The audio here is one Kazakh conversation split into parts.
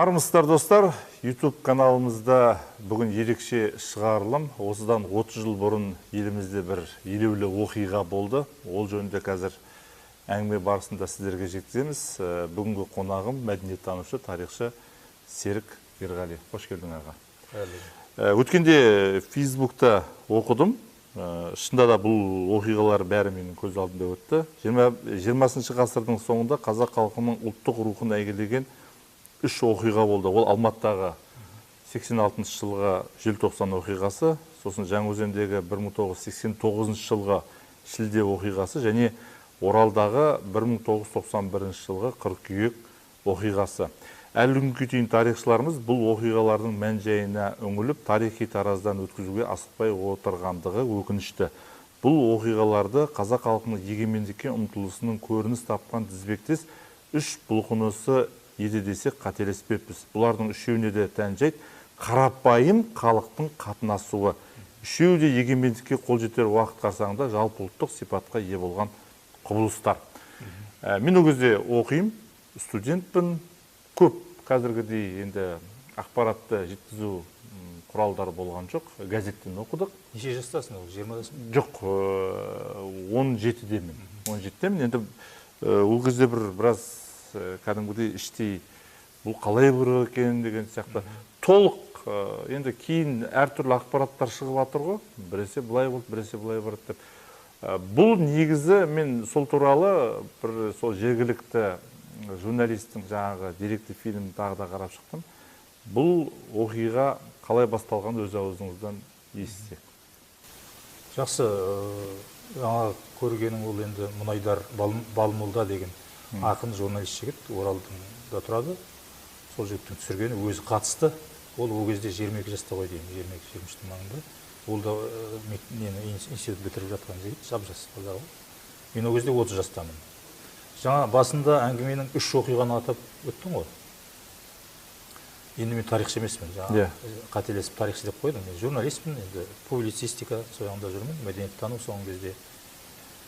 Армысыздар, достар, YouTube каналымызда бүгін ерекше шығарылым. Осыдан 30 жыл бұрын елімізде бір елеулі оқиға болды. Ол жөнінде қазір әңгіме барысында сіздерге жеткіземіз. Бүгінгі қонағым мәдениеттанушы, тарихшы Серік Ерғали. Қош келдің, аға. Өткенде Фейсбукта оқыдым. Шынында да бұл оқиғалар бәрі менің көз алдымда өтті. 20 ғасырдың соңында қазақ халқының ұлттық рухын әйгілеген үш оқиға болды. Ол Алматыдағы 86 жылғы желтоқсан оқиғасы, сосын Жаңаөзендегі 1989 жылғы шілде оқиғасы және Оралдағы 1991 жылғы қыркүйек оқиғасы. Әлі күнге дейін тарихшыларымыз бұл оқиғалардың мән-жайына үңіліп, тарихи тараздан өткізуге асықпай отырғандығы өкінішті. Бұл оқиғаларды қазақ халқының егемендікке ұмтылысының көрініс тапқан тізбектес үш бұлқынысы еді десек қателеспеппіз. Бұлардың үшеуіне де тән жайт қарапайым халықтың қатынасуы. Үшеуі де егемендікке қол жетер уақыт қарсаңында жалпы ұлттық сипатқа ие болған құбылыстар. Мен ол кезде оқимын, студентпін. Көп қазіргідей енді ақпаратты жеткізу құралдары болған жоқ. Газеттен оқыдық. Неше жастасың ол? 20-дасың? Жоқ, 17-демін. 17-демін. Енді ол кезде біраз кәдімгідей іштей бұл қалай бір екен деген сияқты. Толық енді кейін әртүрлі ақпараттар шығып жатыр ғой. Біресе былай болды, біресе былай болды деп. Бұл негізі мен сол туралы бір сол жергілікті журналистің жаңағы деректі фильм тағы да қарап шықтым. Бұл оқиға қалай басталғанын өз аузыңыздан естісек. Жақсы, жаңа көргенің ол енді Мұнайдар Балмұлда деген ақын, журналист жігіт, Оралдың да тұрады. Сол жігіттің түсіргені, өзі қатысты. Ол ол кезде 22 жаста ғой деймін, 22-23 маңында. Ол да институт бітіріп жатқан жігіт, жап-жас бала ғой. Мен ол кезде 30 жастамын. Жаңа басында әңгіменің үш оқиғаны атап өттің ғой. Енді мен тарихшы емеспін, жаңа қателесіп тарихшы деп қойдым. Мен журналистпін, енді публицистика сол жағында жүрмін, мәдениеттану соңғы кезде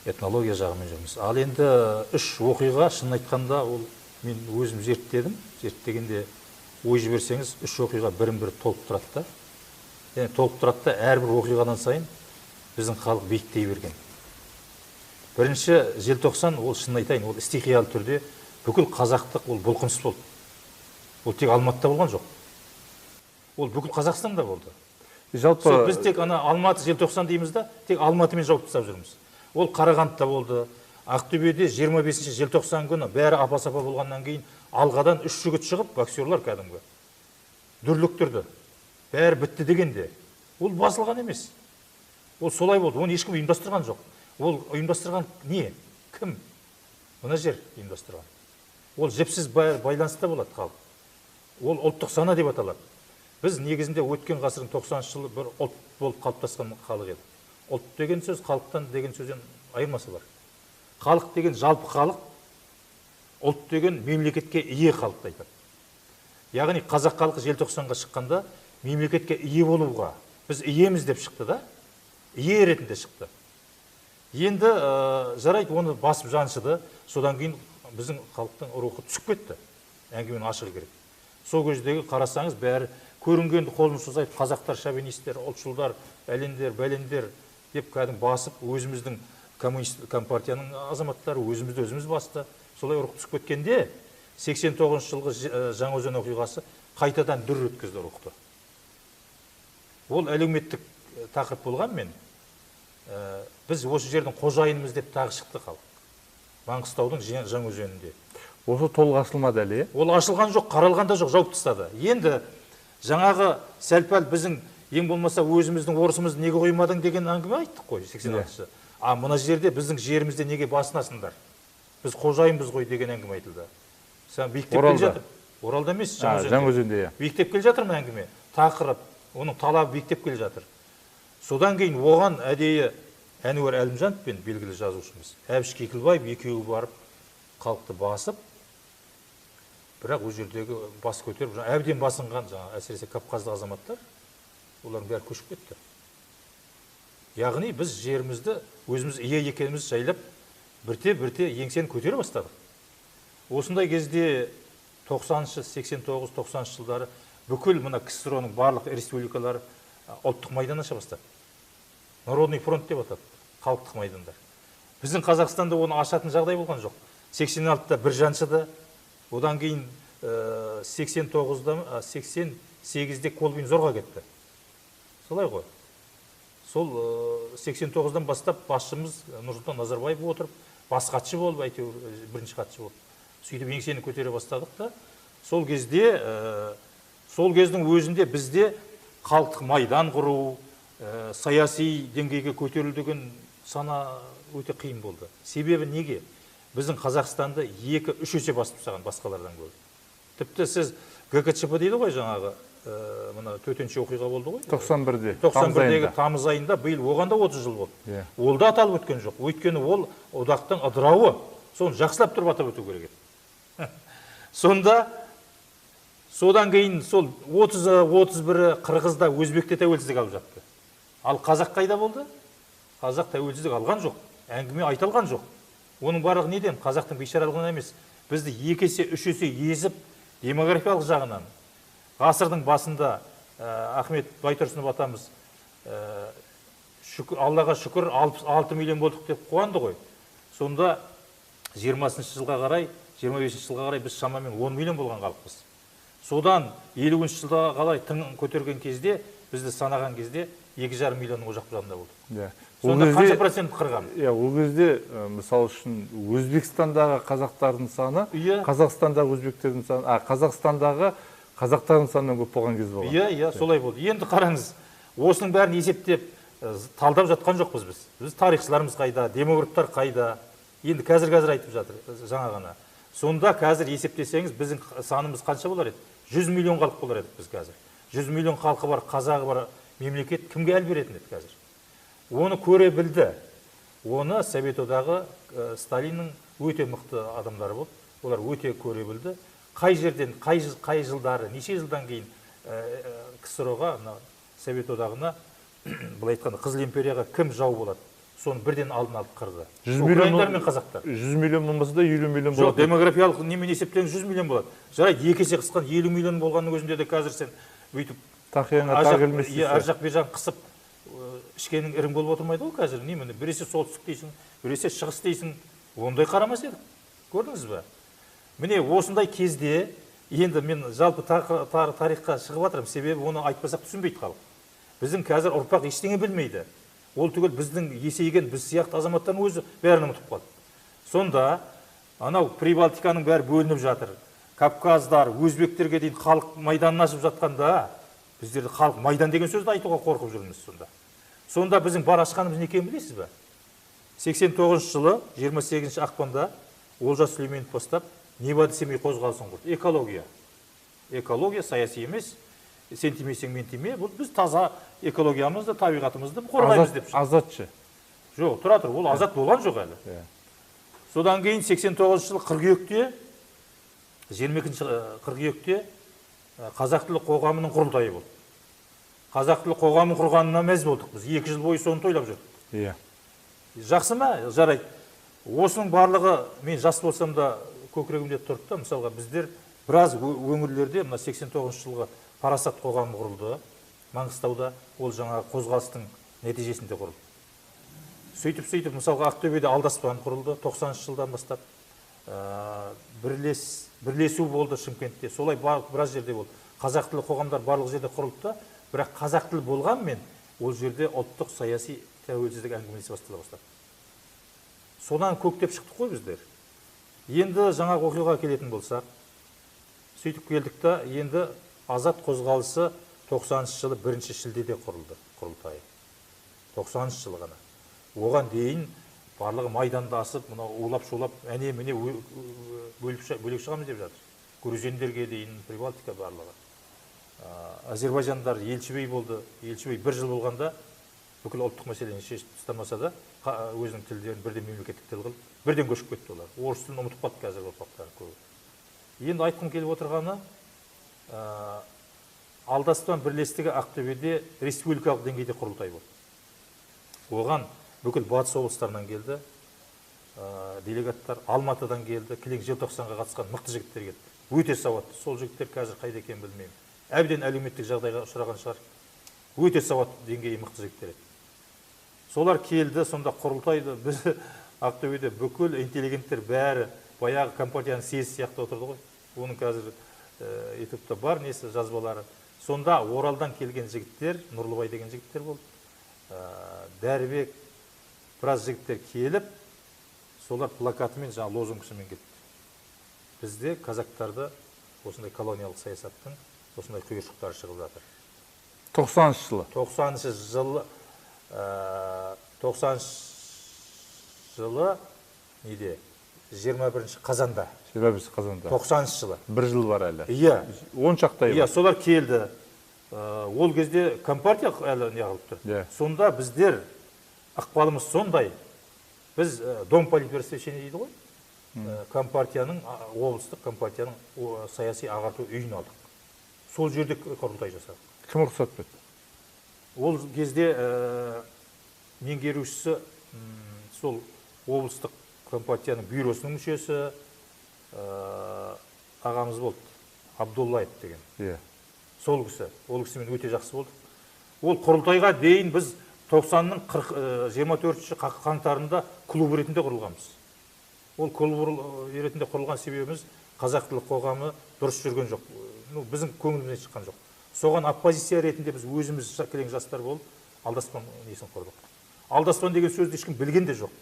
этнология жағымен жүрміз. Ал енді үш оқиға, шынын айтқанда, ол мен өзім зерттедім. Зерттегенде ой жіберсеңіз, үш оқиға бірін-бірі толықтырады да. Яғни толықтырады да, әрбір оқиғадан сайын біздің халық биіктей берген. Бірінші желтоқсан, ол шынын айтайын, ол стихиялы түрде бүкіл қазақтық ол бұлқыныс болды. Ол тек Алматыда болған жоқ. Ол бүкіл Қазақстанда болды. Жалпы біз тек ана Алматы желтоқсан дейміз да, тек Алматымен жауып тастап жүрміз. Ол Қарағандыда болды. Ақтөбеде 25 желтоқсан күні бәрі апа-сапа болғаннан кейін Алғадан үш жігіт шығып, боксерлар кәдімгі дүрліктірді. Бәрі бітті дегенде. Ол басылған емес. Ол солай болды. Оны ешкім ұйымдастырған жоқ. Ол ұйымдастырған не? Кім? Мына жер ұйымдастырған. Ол жіпсіз байланыста болады халық. Ол ұлттық сана деп аталады. Біз негізінде өткен ғасырдың 90-шы жылы бір ұлт болып қалыптасқан халық едік. Ұлт деген сөз халықтан деген сөзден айырмасы бар. Халық деген жалпы халық, ұлт деген мемлекетке ие халықты айтады. Яғни қазақ халқы желтоқсанға шыққанда мемлекетке ие болуға, біз иеміз деп шықты да, ие ретінде шықты. Енді жарайды, оны басып жаншыды, содан кейін біздің халықтың рухы түсіп кетті. Әңгіменің ашығы керек. Сол кездегі қарасаңыз, бәрі көрінгенді қолын созайып, қазақтар шовинистер, ұлтшылдар, әлендер, бәлендер деп кәдімгі басып, өзіміздің коммунист компартияның азаматтары өзімізді өзіміз басты. Солай рух түсіп кеткенде 89 жылғы Жаңаөзен оқиғасы қайтадан дүр өткізді рухты. Ол әлеуметтік тақырып болғанмен, біз осы жердің қожайынымыз деп тағы шықты халық. Маңғыстаудың Жаңаөзенінде. Осы толық ашылмады әлі, е? Ол ашылған жоқ, қаралған да жоқ, жауып тастады. Енді жаңағы сәл-пәл біздің ең болмаса өзіміздің орысымызды неге қоймадың деген әңгіме айттық қой 86-шы. А мына жерде біздің жерімізде неге басынасыңдар? Біз қожайынбыз ғой деген әңгіме айтылды. Сен биіктеп келе жатыр. Оралда емес, Жаңаөзенде. Жаңаөзенде, иә. Биіктеп келе жатыр ма әңгіме? Тақырып, оның талабы биіктеп келе жатыр. Содан кейін оған әдейі Әнуар Әлімжанов пен белгілі жазушымыз Әбіш Кекілбаев екеуі барып халықты басып, бірақ ол жердегі бас көтеріп, жаңа әбден басынған жаңа әсіресе кавказдық азаматтар, олардың бәрі көшіп кетті. Яғни біз жерімізді өзіміз ие екенімізді жайлап бірте-бірте еңсені көтере бастадық. Осындай кезде 90-шы, 89, 90-шы жылдары бүкіл мына КСРО-ның барлық республикалары ұлттық майдан аша бастады. Народный фронт деп атады, халықтық майдандар. Біздің Қазақстанда оны ашатын жағдай болған жоқ. 86-та бір жаншыды, одан кейін 89-да, 88-де Колбин зорға кетті. Солай ғой. Сол 89-дан бастап басшымыз Нұрсұлтан Назарбаев отырып, бас хатшы болып, әйтеуір бірінші хатшы болып, сөйтіп еңсені көтере бастадық та. Сол кезде, сол кездің өзінде бізде халықтық майдан құру, саяси деңгейге көтерілу деген сана өте қиын болды. Себебі неге? Біздің Қазақстанды 2-3 есе басып тастаған басқалардан гөрі. Тіпті сіз ГКЧП дейді ғой жаңағы, мына төтенше оқиға болды ғой. 91-де. 91-дегі тамыз айында, биыл оған да 30 жыл болды. Ол да аталып өткен жоқ. Өйткені ол одақтың ыдырауы. Соны жақсылап тұрып атап өту керек еді. Сонда содан кейін сол 30-31-і Қырғызда, Өзбекте тәуелсіздік алып жатты. Ал қазақ қайда болды? Қазақ тәуелсіздік алған жоқ, әңгіме айта алған жоқ. Оның барлығы неден? Қазақтың бейшаралығынан емес. Бізді 2 есе, 3 есе езіп, демографиялық жағынан. Ғасырдың басында Ахмет Байтұрсынов атамыз Аллаға шүкір 66 миллион болдық деп қуанды ғой. Сонда 20 жылға қарай, 25 жылға қарай біз шамамен 10 миллион болған халықпыз. Содан 50 жылға қарай тың көтерген кезде, бізді санаған кезде 2,5 миллионның о жақ жағында болды. Сонда қанша процент қырған? Ол кезде, мысал үшін, Өзбекстандағы қазақтардың саны, Қазақстандағы өзбектердің саны, Қазақстандағы қазақтардың санынан көп болған кез болған. Иә, солай болды. Енді қараңыз, осының бәрін есептеп, талдап жатқан жоқпыз біз. Біз тарихшыларымыз қайда, демографтар қайда? Енді қазір айтып жатыр жаңа ғана. Сонда қазір есептесеңіз, біздің санымыз қанша болар еді? 100 миллион халық болар едік біз қазір. 100 миллион халқы бар, қазағы бар мемлекет кімге әл беретін еді қазір? Оны көре білді. Оны Совет Одағы, Сталиннің өте мықты адамдары болды. Олар өте көре білді. Қай жерден, қай жылдары, неше жылдан кейін КСРО-ға, Совет Одағына, былай айтқанда, Қызыл империяға кім жау болады? Соны бірден алдын алып қырды. Украиндар мен қазақтар. 100 миллион болмаса да 50 миллион болады. Жоқ, демографиялық немен есептеңіз 100 миллион болады. Жарайды, екі есе қысқан 50 миллион болғанның өзінде де қазір сен бүйтіп тақияңа тағы келмес дейсің. Ар жақ бер жағын қысып ішкенің ірің болып отырмайды ғой қазір. Немене, біресе солтүстік дейсің, біресе шығыс дейсің. Ондай қарамас едік. Көрдіңіз бе? Міне осындай кезде енді мен жалпы тарихқа шығып жатырмын, себебі оны айтпасақ түсінбейді халық. Біздің қазір ұрпақ ештеңе білмейді. Ол түгел біздің есейген біз сияқты азаматтардың өзі бәрін ұмытып қалды. Сонда анау Прибалтиканың бәрі бөлініп жатыр. Кавказдар, өзбектерге дейін халық майданын ашып жатқанда, біздерді халық майдан деген сөзді айтуға қорқып жүрміз сонда. Сонда біздің бар ашқанымыз не екенін білесіз бе? 89 жылы 28 ақпанда Олжас Сүлейменов бастап Невада Семей қозғалысын құрды. Экология. Экология саяси емес. Сен тимесең, мен тиме. Бұл біз таза экологиямызды, табиғатымызды қорғаймыз деп. Азатшы. Жоқ, тұра тұр. Ол азат болған жоқ әлі. Содан кейін 89 жылы қыркүйекте, 22 қыркүйекте қазақ тілі қоғамының құрылтайы болды. Қазақ тілі қоғамын құрғанына мәз болдық біз. 2 жыл бойы соны тойлап жүрдік. Жақсы ма? Жарайды. Осының барлығы мен жас болсам да көкірегімде тұрды да, мысалға біздер біраз өңірлерде мына 89 жылғы Парасат қоғамы құрылды Маңғыстауда, ол жаңағы қозғалыстың нәтижесінде құрылды. Сөйтіп мысалға Ақтөбеде Алдаспан құрылды 90 жылдан бастап, бірлесу болды Шымкентте, солай біраз жерде болды. Қазақ тілі қоғамдар барлық жерде құрылды да, бірақ қазақ тілі болғанмен ол жерде ұлттық саяси тәуелсіздік әңгімесі бастала бастады. Содан көктеп шықтық қой біздер. Енді жаңағы оқиғаға келетін болсақ, сөйтіп келдік та, енді Азат қозғалысы 90 жылы 1 шілдеде құрылды, құрылтайы. 90 жылы ғана. Оған дейін барлығы майданды асып, мынау улап-шулап, әне-міне бөлек шығамыз деп жатыр. Грузиндерге дейін, Прибалтика барлығы. Азербайжандар Елшібей болды. Елшібей бір жыл болғанда бүкіл ұлттық мәселені шешіп тастамаса да, өзінің тілдерін бірден мемлекеттік тіл қылып, бірден көшіп кетті олар. Орыс тілін ұмытып қалды қазіргі ұрпақтар көбі. Енді айтқым келіп отырғаны, Алдаспан бірлестігі Ақтөбеде республикалық деңгейде құрылтай болды. Оған бүкіл батыс облыстарынан келді, делегаттар, Алматыдан келді, кілең желтоқсанға қатысқан мықты жігіттер келді. Өте сауатты. Сол жігіттер қазір қайда екенін білмеймін. Әбден әлеуметтік жағдайға ұшыраған шығар. Өте сауатты, деңгейі мықты жігіттер еді. Солар келді, сонда құрылтайды. Біз Ақтөбеде бүкіл интеллигенттер бәрі баяғы компартияның съезі сияқты отырды ғой. Оның қазір ютубта бар несі, жазбалары. Сонда Оралдан келген жігіттер, Нұрлыбай деген жігіттер болды. Дәрібек, біраз жігіттер келіп, солар плакатымен, жаңа лозунгісімен кетті. Бізде казактарды осындай колониялық саясаттың осындай құйыршықтары шығып жатыр. 90-шы жылы. 90-шы жылы, 90-шы жылы неде? 21 қазанда. 21 қазанда. 90-шы жылы. Бір жыл бар әлі. Иә. 10 шақты ай. Иә, солар келді. Ол кезде компартия әлі не қылып тұр. Иә. Сонда біздер ықпалымыз сондай. Біз дом политпросвещения дейді ғой. Компартияның, облыстық компартияның саяси ағарту үйін алдық. Сол жерде құрылтай жасадық. Кім рұқсат берді? Ол кезде меңгерушісі сол облыстық компартияның бюросының мүшесі ағамыз болды, Абдуллаев деген. Иә. Сол кісі, ол кісімен өте жақсы болдық. Ол құрылтайға дейін біз 90-ның 24 қаңтарында клуб ретінде құрылғанбыз. Ол клуб ретінде құрылған себебіміз қазақ тілі қоғамы дұрыс жүрген жоқ. Ну, біздің көңілімізден шыққан жоқ. Соған оппозиция ретінде біз өзіміз кілең жастар болып алдаспан несін құрдық. Алдаспан деген сөзді ешкім білген де жоқ.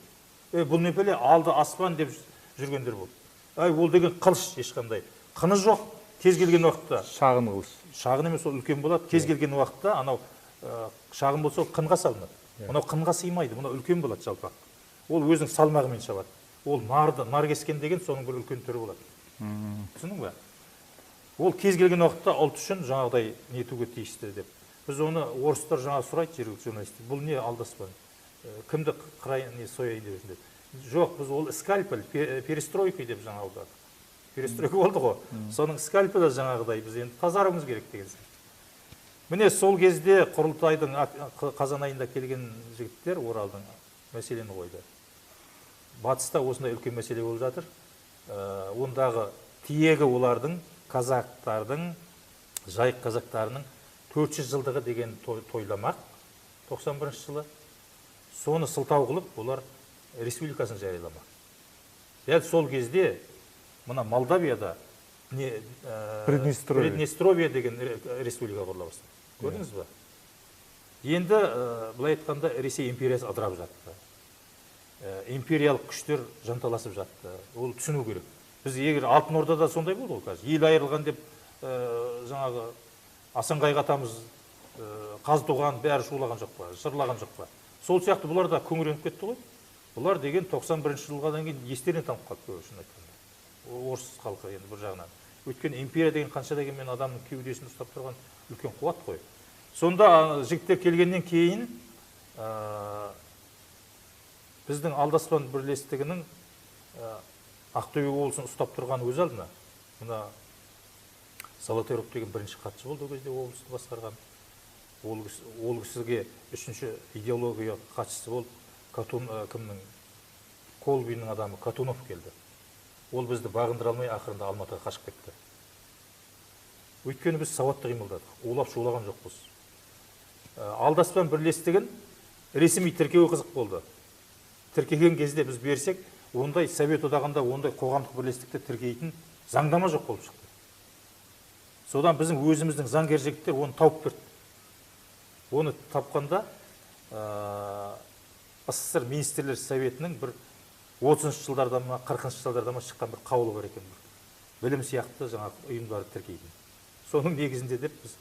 Бұл не пәле, алды аспан деп жүргендер болды. Әй, ол деген қылыш ешқандай. Қыны жоқ, кез келген уақытта. Шағын қылыш. Шағын емес, ол үлкен болады. Кез келген уақытта анау шағын болса ол қынға салынады. Мынау қынға сыймайды, мынау үлкен болады жалпақ. Ол өзінің салмағымен шабады. Ол нарды, нар кескен деген соның бір үлкен түрі болады. Түсіндің бе? Ол кез келген уақытта ұлт үшін жаңағыдай нетуге тиісті деп. Біз оны орыстар жаңа сұрайды жергілікті журналистер. Бұл не алдаспан? Кімді қырайын, не сояйын деп жүрсің деп. Жоқ, біз ол скальпель, перестройка деп жаңа аудардық. Перестройка болды ғой. Соның скальпелі жаңағыдай біз енді тазаруымыз керек деген сияқты. Міне сол кезде құрылтайдың қазан айында келген жігіттер Оралдың мәселені қойды. Батыста осындай үлкен мәселе болып жатыр. Ондағы тиегі олардың, казактардың, жайық казактарының 400 жылдығы деген тойламақ 91 жылы. Соны сылтау қылып, олар республикасын жарияламақ. Дәл сол кезде мына Молдавияда Приднестровье деген республика құрыла бастады. Көрдіңіз бе? Енді былай айтқанда Ресей империясы ыдырап жатты. Империялық күштер жанталасып жатты. Ол түсіну керек. Біз егер Алтын Ордада сондай болды ғой қазір. Ел айырылған деп жаңағы Асан Қайғы атамыз Қазтуған бәрі шулаған жоқ па, жырлаған жоқ па? Сол сияқты бұлар да күңіреніп кетті ғой. Бұлар деген 91 жылғадан кейін естерінен танып қалды көбі, шын айтқанда. Орыс халқы енді бір жағынан. Өйткені империя деген қанша дегенмен адамның кеудесін ұстап тұрған үлкен қуат қой. Сонда жігіттер келгеннен кейін біздің алдаспан бірлестігінің Ақтөбе облысын ұстап тұрған өз алдына. Мына Золотарев деген бірінші хатшы болды ол кезде облысты басқарған. Ол кісіге үшінші идеология хатшысы болып кімнің Колбиннің адамы Катунов келді. Ол бізді бағындыра алмай ақырында Алматыға қашып кетті. Өйткені біз сауатты қимылдадық, улап шулаған жоқпыз. Алдаспан бірлестігін ресми тіркеуі қызық болды. Тіркеген кезде біз берсек, ондай Совет одағында ондай қоғамдық бірлестікті тіркейтін заңдама жоқ болып шықты. Содан біздің өзіміздің заңгер жігіттер оны тауып берді. Оны тапқанда СССР Министрлер Советінің бір 30-шы жылдарда ма, 40-шы жылдарда ма шыққан бір қаулы бар екен. Білім сияқты жаңағы ұйымдарды тіркейтін. Соның негізінде деп біз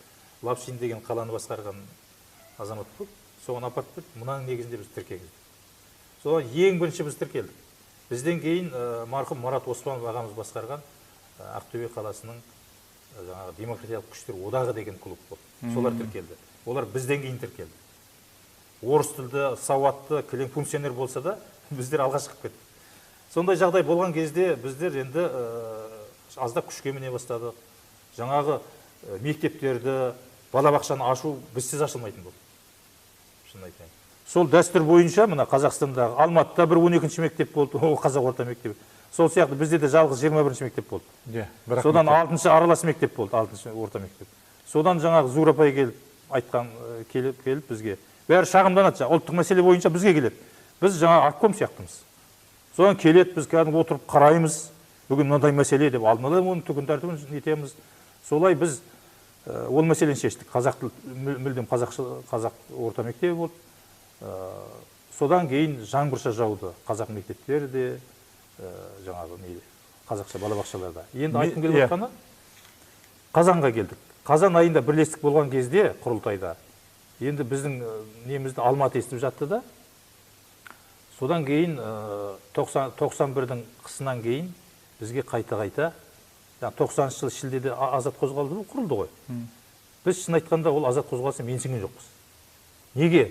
Лапшин деген қаланы басқарған азамат болып, соған апарып берді, мынаның негізінде біз тіркеңіз. Содан ең бірінші біз тіркелдік. Бізден кейін марқұм Марат Оспанов ағамыз басқарған Ақтөбе қаласының жаңағы демократиялық күштер одағы деген клуб болды. Солар тіркелді. Олар бізден кейін тіркелді. Орыс тілді, сауатты, кілең функционер болса да, біздер алға шығып кеттік. Сондай жағдай болған кезде біздер енді аздап күшке міне бастадық. Жаңағы мектептерді, балабақшаны ашу бізсіз ашылмайтын болды. Шынын айтайын. Сол дәстүр бойынша мына Қазақстандағы Алматыда бір 12-ші мектеп болды, ол қазақ орта мектебі. Сол сияқты бізде де жалғыз 21-ші мектеп болды. Содан 6-шы аралас мектеп болды, 6-шы орта мектеп. Содан жаңағы Зур апай келіп айтқан, келіп бізге. Бәрі шағымданады, ұлттық мәселе бойынша бізге келеді. Біз жаңа обком сияқтымыз. Содан келеді, біз кәдімгі отырып қараймыз. Бүгін мынандай мәселе деп алдын ала оның түгін тәртібін нетеміз. Солай біз ол мәселені шештік. Қазақ тіл мүлдем қазақ орта мектебі болды. Содан кейін жаңбырша жауды қазақ мектептері де, жаңағы не, қазақша балабақшаларда. Енді айтқым келіп отқаны, Қазанға келдік. Қазан айында бірлестік болған кезде құрылтайда енді біздің немізді Алматы естіп жатты да. Содан кейін 91-дің қысынан кейін бізге қайта-қайта, 90-шы жыл шілдеде Азат қозғалысы құрылды ғой. Біз шын айтқанда ол Азат қозғалысын менсінген жоқпыз. Неге?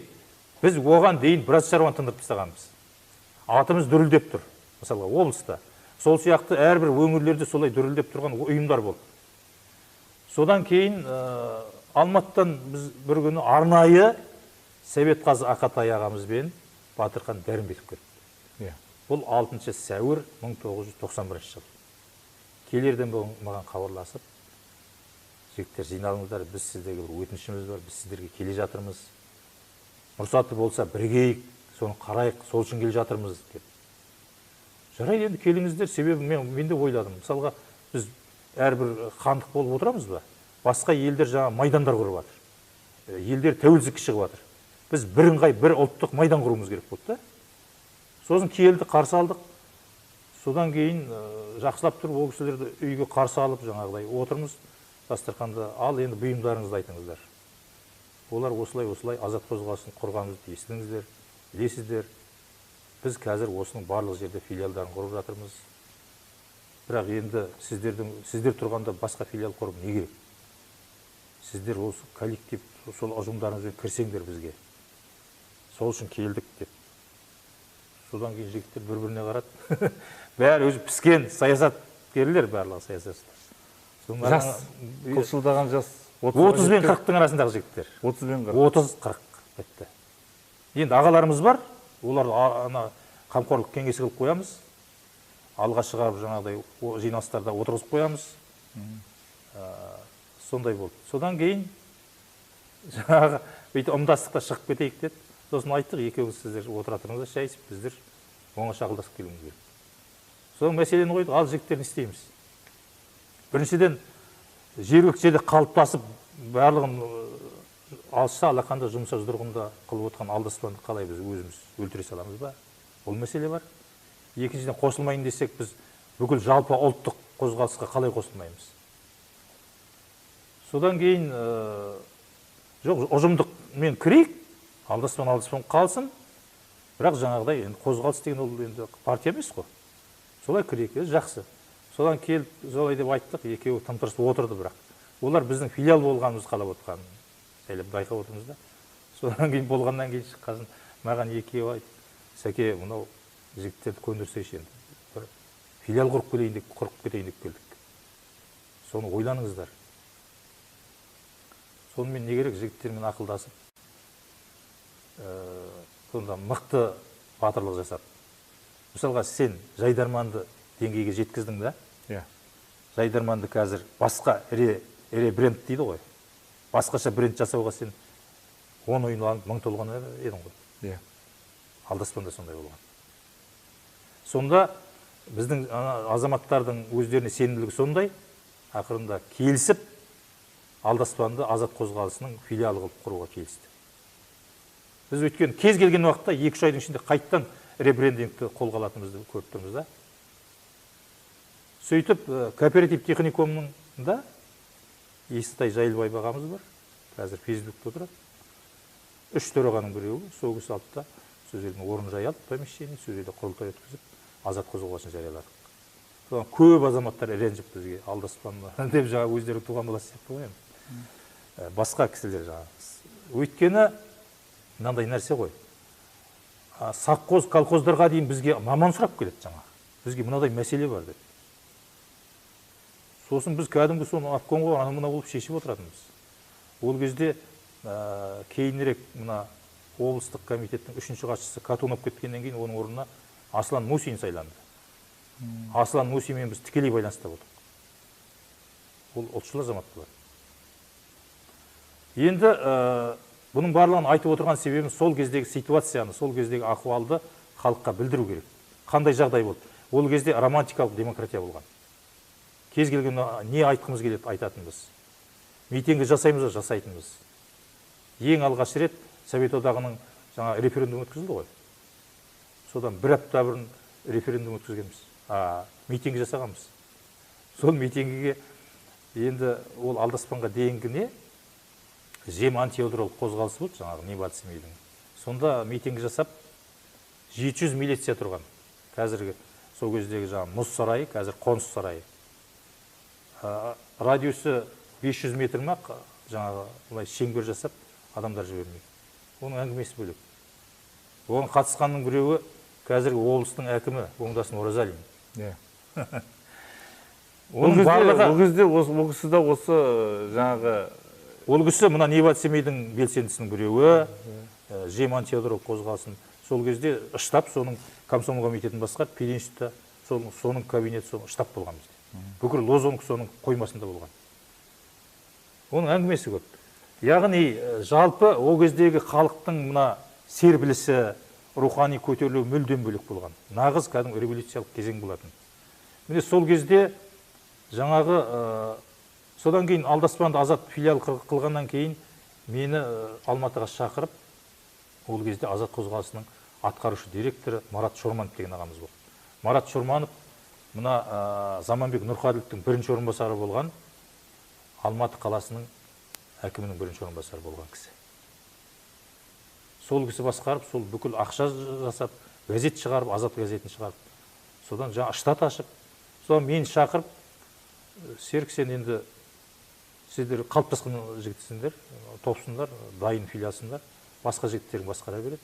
Біз оған дейін біраз шаруаны тындырып тастағанбыз. Атымыз дүрілдеп тұр, мысалға облыста. Сол сияқты әрбір өңірлерде солай дүрілдеп тұрған ұйымдар болды. Содан кейін Алматыдан біз бір күні арнайы Советқазы Ақатай ағамызбен Батырхан Дәрімбетов келді. Бұл 6 сәуір 1991 жыл. Келерден бүгін маған хабарласып, жігіттер жиналыңыздар, біз сіздерге бір өтінішіміз бар, біз сіздерге келе жатырмыз. Мұрсаты болса бірігейік, соны қарайық, сол үшін келе жатырмыз деп. Жарайды, енді келіңіздер, себебі мен де ойладым. Мысалға, біз әрбір хандық болып отырамыз ба? Басқа елдер жаңа майдандар құрып жатыр. Елдер тәуелсіздікке шығып жатыр. Біз бірыңғай бір ұлттық майдан құруымыз керек болды да. Сосын келді, қарсы алдық. Содан кейін жақсылап тұрып ол кісілерді үйге қарсы алып жаңағыдай отырмыз дастарханда. Ал енді бұйымдарыңызды айтыңыздар. Олар осылай-осылай Азат қозғалысын құрғанымызды естідіңіздер, білесіздер. Біз қазір осының барлық жерде филиалдарын құрып жатырмыз. Бірақ енді сіздер тұрғанда басқа филиал құрып не керек? Сіздер осы коллектив, сол ұжымдарыңызбен кірсеңдер бізге. Сол үшін келдік деп. Содан кейін жігіттер бір-біріне қарады. Бәрі өзі піскен саясаткерлер, барлығы саясатшылар. Жас, қылшылдаған жас. 30 бен 40-тың арасындағы жігіттер. 30 бен 40. 30-40 бітті. Енді ағаларымыз бар, оларды ана қамқорлық кеңесі қылып қоямыз. Алға шығарып жаңағыдай жиналыстарда отырғызып қоямыз. Сондай болды. Содан кейін жаңағы бүйтіп ымдастықта шығып кетейік деді. Сосын айттық, екеуіңіз сіздер отыра тұрыңыздар, шай ішіп, біздер оңаша ақылдасып келуіміз керек. Содан мәселені қойдық, ал жігіттер не істейміз? Біріншіден, жергілікті жерде қалыптасып, барлығын алса, алақанда жұмса жұдырығында қылып отқан алдаспанды қалай біз өзіміз өлтіре саламыз ба? Ол мәселе бар. Екіншіден, қосылмайын десек, біз бүкіл жалпы ұлттық қозғалысқа қалай қосылмаймыз? Содан кейін, жоқ, ұжымдық мен кірейік, алдаспан алдаспан қалсын, бірақ жаңағыдай енді қозғалыс деген ол енді партия емес қой. Солай кірейік, жақсы. Содан келіп, солай деп айттық, екеуі тым-тырыс отырды бірақ. Олар біздің филиал болғанымызды қалап отқан, жайлап байқап отырмыз да. Содан кейін болғаннан кейін шыққасын маған екеуі айтты, Сәке, мынау жігіттерді көндірсейші енді. Бір филиал құрып келейін деп, құрып кетейін деп келдік. Соны ойланыңыздар. Сонымен не керек, жігіттермен ақылдасып, сонда мықты батырлық жасап. Мысалға, сен жайдарманды деңгейге жеткіздің да? Жайдарманды қазір басқа ре бренд дейді ғой. Басқаша бренд жасауға сен 10 ойланып, 1000 толған едің ғой. Алдаспанда сондай болған. Сонда біздің азаматтардың өздеріне сенімділігі сондай, ақырында келісіп, алдаспанды Азат қозғалысының филиалы қылып құруға келісті. Біз өйткені кез келген уақытта 2-3 айдың ішінде қайттан ребрендингті қолға алатынымызды көріп тұрмыз да. Сөйтіп, кооператив техникумның да Естай Жайылбай ағамыз бар, қазір Фейсбукта отырады. 3 төрағаның біреуі, сол кісі алды да, сол жерден орын жай алып, помещение, сол жерде құрылтай өткізіп, Азат қозғалысын жарияладық. Содан көп азаматтар ренжіп бізге, алдаспан деп жаңа өздері туған баласы сияқты ғой енді. Басқа кісілер жаңа. Өйткені мынандай нәрсе ғой. Совхоз, колхоздарға дейін бізге маман сұрап келеді жаңа. Бізге мынадай мәселе бар деп. Сосын біз кәдімгі соны обкомға ана мына болып шешіп отыратынбыз. Ол кезде кейінірек мына облыстық комитеттің 3-ші хатшысы Катунов кеткеннен кейін оның орнына Аслан Мусин сайланды. Аслан Мусинмен біз тікелей байланыста болдық. Ол ұлтшыл азамат болады. Енді бұның барлығын айтып отырған себебім сол кездегі ситуацияны, сол кездегі ахуалды халыққа білдіру керек. Қандай жағдай болды? Ол кезде романтикалық демократия болған. Кез келген не айтқымыз келеді, айтатынбыз. Митингі жасаймыз ба, жасайтынбыз. Ең алғаш рет Совет Одағының жаңа референдум өткізілді ғой. Содан бір апта бұрын референдум өткізгенбіз. Митингі жасағанбыз. Сол митингіге енді ол алдаспанға дейінгі не? Жем антиядролық қозғалысы болды, жаңағы Небат-Семейдің. Сонда митинг жасап 700 милиция тұрған. Қазіргі сол кездегі жаңағы мұз сарайы, қазір қоныс сарайы. Радиусы 500 метр ма, жаңағы былай шеңбер жасап адамдар жібермей. Оның әңгімесі бөлек. Оған қатысқанның біреуі қазіргі облыстың әкімі Оңдасын Оразалин. Ол кезде ол кісі де осы жаңағы ол кісі мына Небат-Семейдің белсендісінің біреуі, жем антиядролық қозғалысын. Сол кезде штаб соның комсомол комитетін басқарып, пединститутта соның кабинеті, соның штаб болған бізде. Бүкіл лозунг соның қоймасында болған. Оның әңгімесі көп. Яғни жалпы ол кездегі халықтың мына серпілісі, рухани көтерілуі мүлдем бөлек болған. Нағыз кәдімгі революциялық кезең болатын. Міне сол кезде жаңағы содан кейін алдаспанды Азат филиал қылғаннан кейін мені Алматыға шақырып, ол кезде Азат қозғалысының атқарушы директоры Марат Шорманов деген ағамыз болды. Марат Шорманов мына Заманбек Нұрқаділовтің бірінші орынбасары болған, Алматы қаласының әкімінің бірінші орынбасары болған кісі. Сол кісі басқарып, сол бүкіл ақша жасап, газет шығарып, Азат газетін шығарып, содан жаңа штат ашып, содан мені шақырып, Серік, сен енді сіздер қалыптасқан жігітсіңдер, топсыңдар, дайын филиалсыңдар, басқа жігіттерің басқара береді.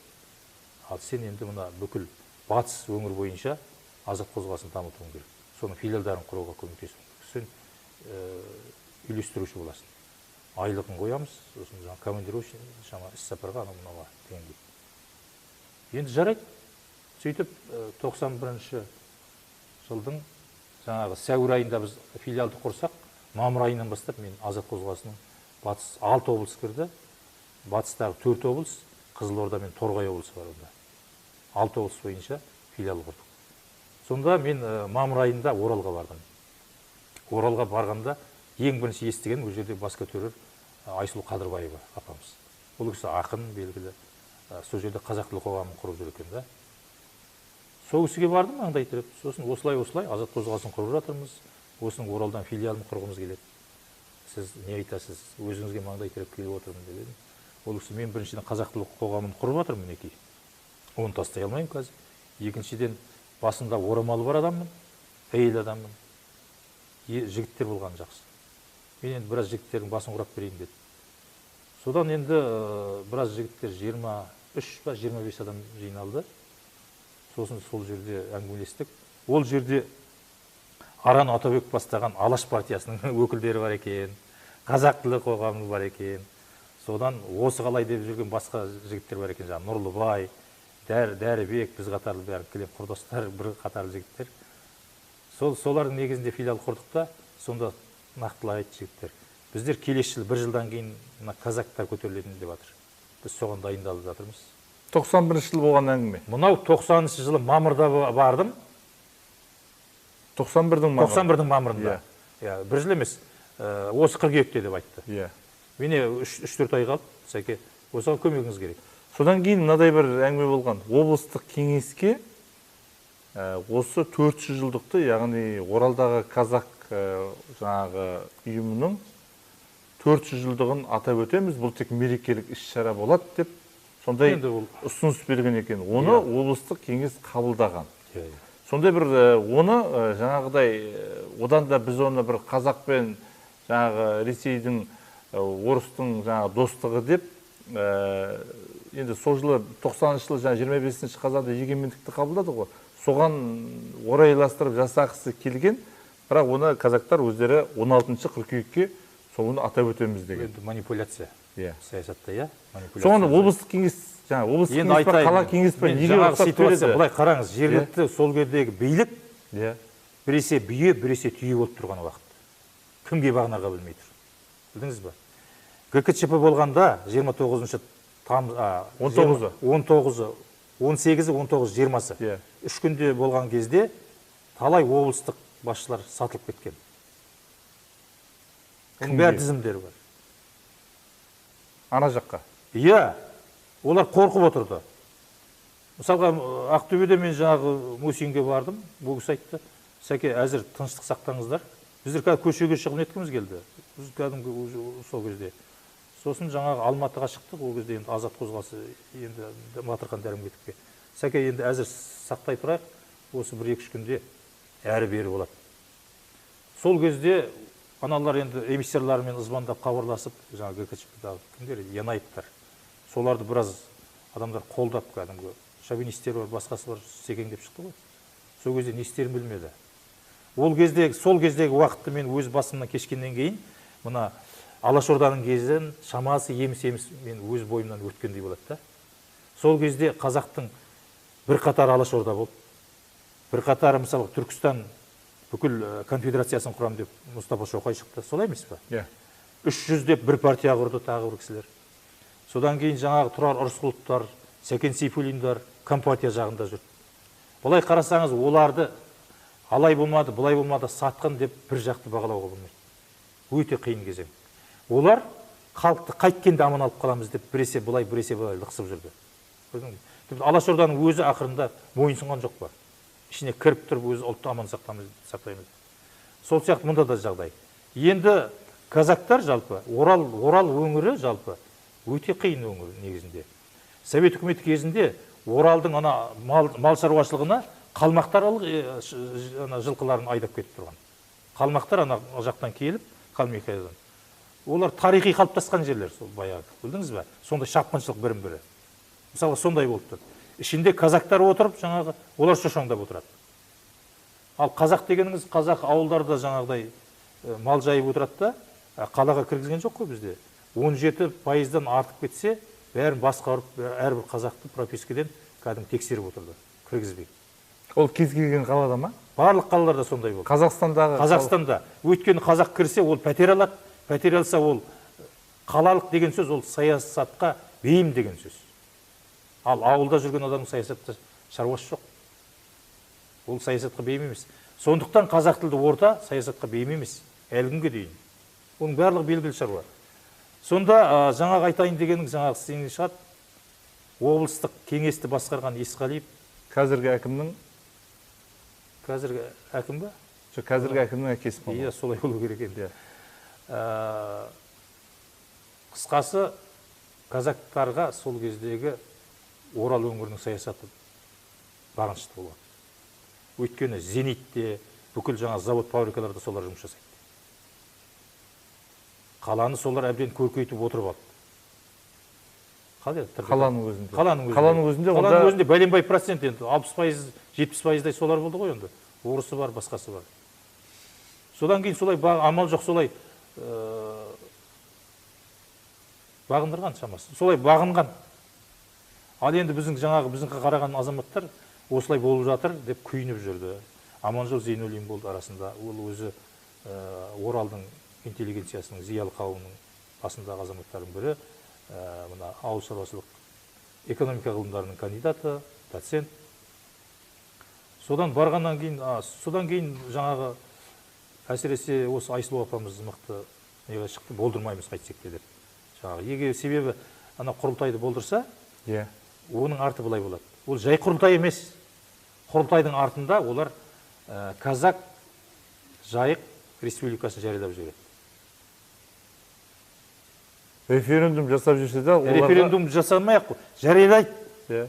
Ал сен енді мына бүкіл батыс өңір бойынша Азат қозғалысын дамытуың керек. Соның филиалдарын құруға көмектесуің керек. Сен үйлестіруші боласың. Айлығын қоямыз, сосын жаңа командировочный, жаңа іс-сапарға, анау мынауға дегендей. Енді жарайды. Сөйтіп 91 жылдың жаңағы сәуір айында біз филиалды құрсақ, мамыр айынан бастап мен Азат қозғалысының батыс 6 облыс кірді. Батыстағы 4 облыс, Қызылорда мен Торғай облысы бар онда. 6 облыс бойынша филиал құрдық. Сонда мен мамыр айында Оралға бардым. Оралға барғанда ең бірінші естігенім ол жерде бас көтерер Айсұлу Қадырбаева апамыз. Ол кісі ақын белгілі, сол жерде қазақ тілі қоғамын құрып жүр екен да. Сол кісіге бардым, маңдай тіреп. Сосын осылай-осылай Азат қозғалысын құрып жатырмыз. Осының Оралдан филиалын құрғымыз келеді. Сіз не айтасыз? Өзіңізге маңдай тіреп келіп отырмын деп едім. Ол кісі мен біріншіден қазақ тілі қоғамын құрып жатырмын мінекей. Оны тастай алмаймын қазір. Екіншіден басында орамалы бар адаммын, әйел адаммын. Жігіттер болғаны жақсы. Мен енді біраз жігіттердің басын құрап берейін деді. Содан енді біраз жігіттер 23 па 25 адам жиналды. Сосын сол жерде әңгімелестік. Ол жерде Аран Атабек бастаған Алаш партиясының өкілдері бар екен, қазақ тілі қоғамы бар екен. Содан осы қалай деп жүрген басқа жігіттер бар екен, жаңағы Нұрлыбай, Дәрібек, біз қатарлы бәрі кілем құрдастар, бір қатарлы жігіттер. Солардың негізінде филиал құрдық та, сонда нақтылай айтты жігіттер. Біздер келесі жыл, бір жылдан кейін мына казактар көтерілетін деп жатыр. Біз соған дайындалып жатырмыз. 91 жыл болған әңгіме. Мынау 90 жылы мамырда бардым. 91-дің мамырында. 91-дің мамырында. Иә, бір жыл емес. Осы қыркүйекте деп айтты. Иә. Міне 3-4 ай қалды, Сәке. Осыған көмегіңіз керек. Содан кейін мынадай бір әңгіме болған. Облыстық кеңеске осы 400 жылдықты, яғни Оралдағы казак жаңағы ұйымының 400 жылдығын атап өтеміз. Бұл тек мерекелік іс-шара болады деп сондай ұсыныс берген екен. Оны облыстық кеңес қабылдаған. Сондай бір оны жаңағыдай, одан да біз оны бір қазақ пен жаңағы Ресейдің, орыстың жаңағы достығы деп, енді сол жылы 90 жылы жаңа 25 қазанда егемендікті қабылдады ғой. Соған орайластырып жасағысы келген, бірақ оны казактар өздері 16 қыркүйекке соны атап өтеміз деген. Енді манипуляция. Саясатта, иә? Соны облыстық кеңес, жаңа облыстық кеңес па, қала кеңес па, неге рұқсат береді? Былай қараңыз, жергілікті сол кездегі билік Иә. Біресе бүйе, біресе түйе болып тұрған уақыт. Кімге бағынарға білмей тұр. Білдіңіз бе? ГКЧП болғанда 29-шы тамыз, 19-ы. 19-ы, 18-і, 19-ы, 20-сы. Иә. 3 күнде болған кезде талай облыстық басшылар сатылып кеткен. Оның бәрі тізімдері бар. Ана жаққа. Иә, олар қорқып отырды. Мысалға, Ақтөбеде мен жаңағы Мусинге бардым, бұл кісі айтты, Сәке, әзір тыныштық сақтаңыздар. Біздер қазір көшеге шығып неткіміз келді. Біз кәдімгі сол кезде. Сосын жаңағы Алматыға шықтық, ол кезде енді Азат қозғалысы енді Батырхан Дәрімбетовке. Сәке, енді әзір сақтай тұрайық, осы бір екі-үш күнде әрі бері болады. Сол кезде аналар енді эмиссарлармен ызбандап хабарласып, жаңағы ГКЧП-дағы кімдер, Янаевтар. Соларды біраз адамдар қолдап кәдімгі шовинистер бар, басқасы бар, секеңдеп шықты ғой. Сол кезде не істерін білмеді. Ол кезде, сол кездегі уақытты мен өз басымнан кешкеннен кейін, мына Алашорданың кезін шамасы еміс-еміс мен өз бойымнан өткендей болады да. Сол кезде қазақтың бір қатары Алашорда болды. Бір қатары, мысалы, Түркістан бүкіл конфедерациясын құрам деп Мұстафа Шоқай шықты. Солай емес пе? Иә. 300 деп бір партия құрды тағы бір кісілер. Содан кейін жаңағы Тұрар Рысқұловтар, Сәкен Сейфуллиндар компартия жағында жүр. Былай қарасаңыз, оларды алай болмады, былай болмады, сатқын деп бір жақты бағалауға болмайды. Өте қиын кезең. Олар халықты қайткенде аман алып қаламыз деп біресе былай, біресе былай лықсып жүрді. Көрдіңіз бе? Тіпті Алашорданың өзі ақырында мойынсұнған жоқ па? Ішіне кіріп тұрып өзі ұлтты аман сақтаймыз. Сол сияқты мұнда да жағдай. Енді казактар жалпы, Орал өңірі жалпы өте қиын өңір негізінде. Совет үкіметі кезінде Оралдың ана мал шаруашылығына қалмақтар ана жылқыларын айдап кетіп тұрған. Қалмақтар ана жақтан келіп, Қалмақиядан. Олар тарихи қалыптасқан жерлер сол баяғы, білдіңіз бе? Сондай шапқыншылық бірін-бірі. Мысалы, сондай болып тұр. Ішінде казактар отырып, жаңағы, олар шошаңдап отырады. Ал қазақ дегеніңіз, қазақ ауылдарда жаңағыдай мал жайып отырады да, қалаға кіргізген жоқ қой бізде. 17%-дан артып кетсе, бәрін басқарып, әрбір қазақты пропискеден кәдімгі тексеріп отырды, кіргізбей. Ол кез келген қалада ма? Барлық қалаларда сондай болды. Қазақстандағы Қазақстанда. Өйткені қазақ кірсе, ол пәтер алады. Пәтер алса, ол қалалық деген сөз, ол саясатқа бейім деген сөз. Ал ауылда жүрген адамның саясатта шаруасы жоқ. Ол саясатқа бейім емес. Сондықтан қазақ тілді орта саясатқа бейім емес. Әлі күнге дейін. Оның барлығы белгілі шаруа. Сонда жаңағы айтайын дегенің жаңағы сенің шығады. Облыстық кеңесті басқарған Есқалиев. Қазіргі әкімнің? Қазіргі әкім бе? Жоқ, қазіргі әкімнің әкесі по-моему. Иә, солай болу керек енді. Қысқасы, казактарға сол кездегі Орал өңірінің саясаты бағынышты болған. Өйткені Зенитте, бүкіл жаңа завод фабрикаларда солар жұмыс жасайды. Қаланы солар әбден көркейтіп отырып алды. Қалай еді? Қаланың өзінде. Қаланың өзінде. Қаланың өзінде Қаланың онда өзінде бәленбай процент енді, 60%, 70%-дай солар болды ғой енді. Орысы бар, басқасы бар. Содан кейін солай амал жоқ солай бағындырған шамасы. Солай бағынған. Ал енді біздің жаңағы біздің қараған азаматтар осылай болып жатыр деп күйініп жүрді. Аманжол Зейнуллин болды арасында. Ол өзі Оралдың интеллигенциясының, зиялы қауымының басындағы азаматтардың бірі, мына ауыл шаруашылық экономика ғылымдарының кандидаты, доцент. Содан барғаннан кейін, содан кейін жаңағы әсіресе осы Айсұлу апамыз мықты неге шықты, болдырмаймыз қайтсек те деп. Жаңағы, егер себебі ана құрылтайды болдырса, оның арты былай болады. Ол жай құрылтай емес. Құрылтайдың артында олар Казак Жайық Республикасын жариялап жібереді. Референдум жасап жүрсе де, оларға Референдум жасамай ақ қой, жариялайды.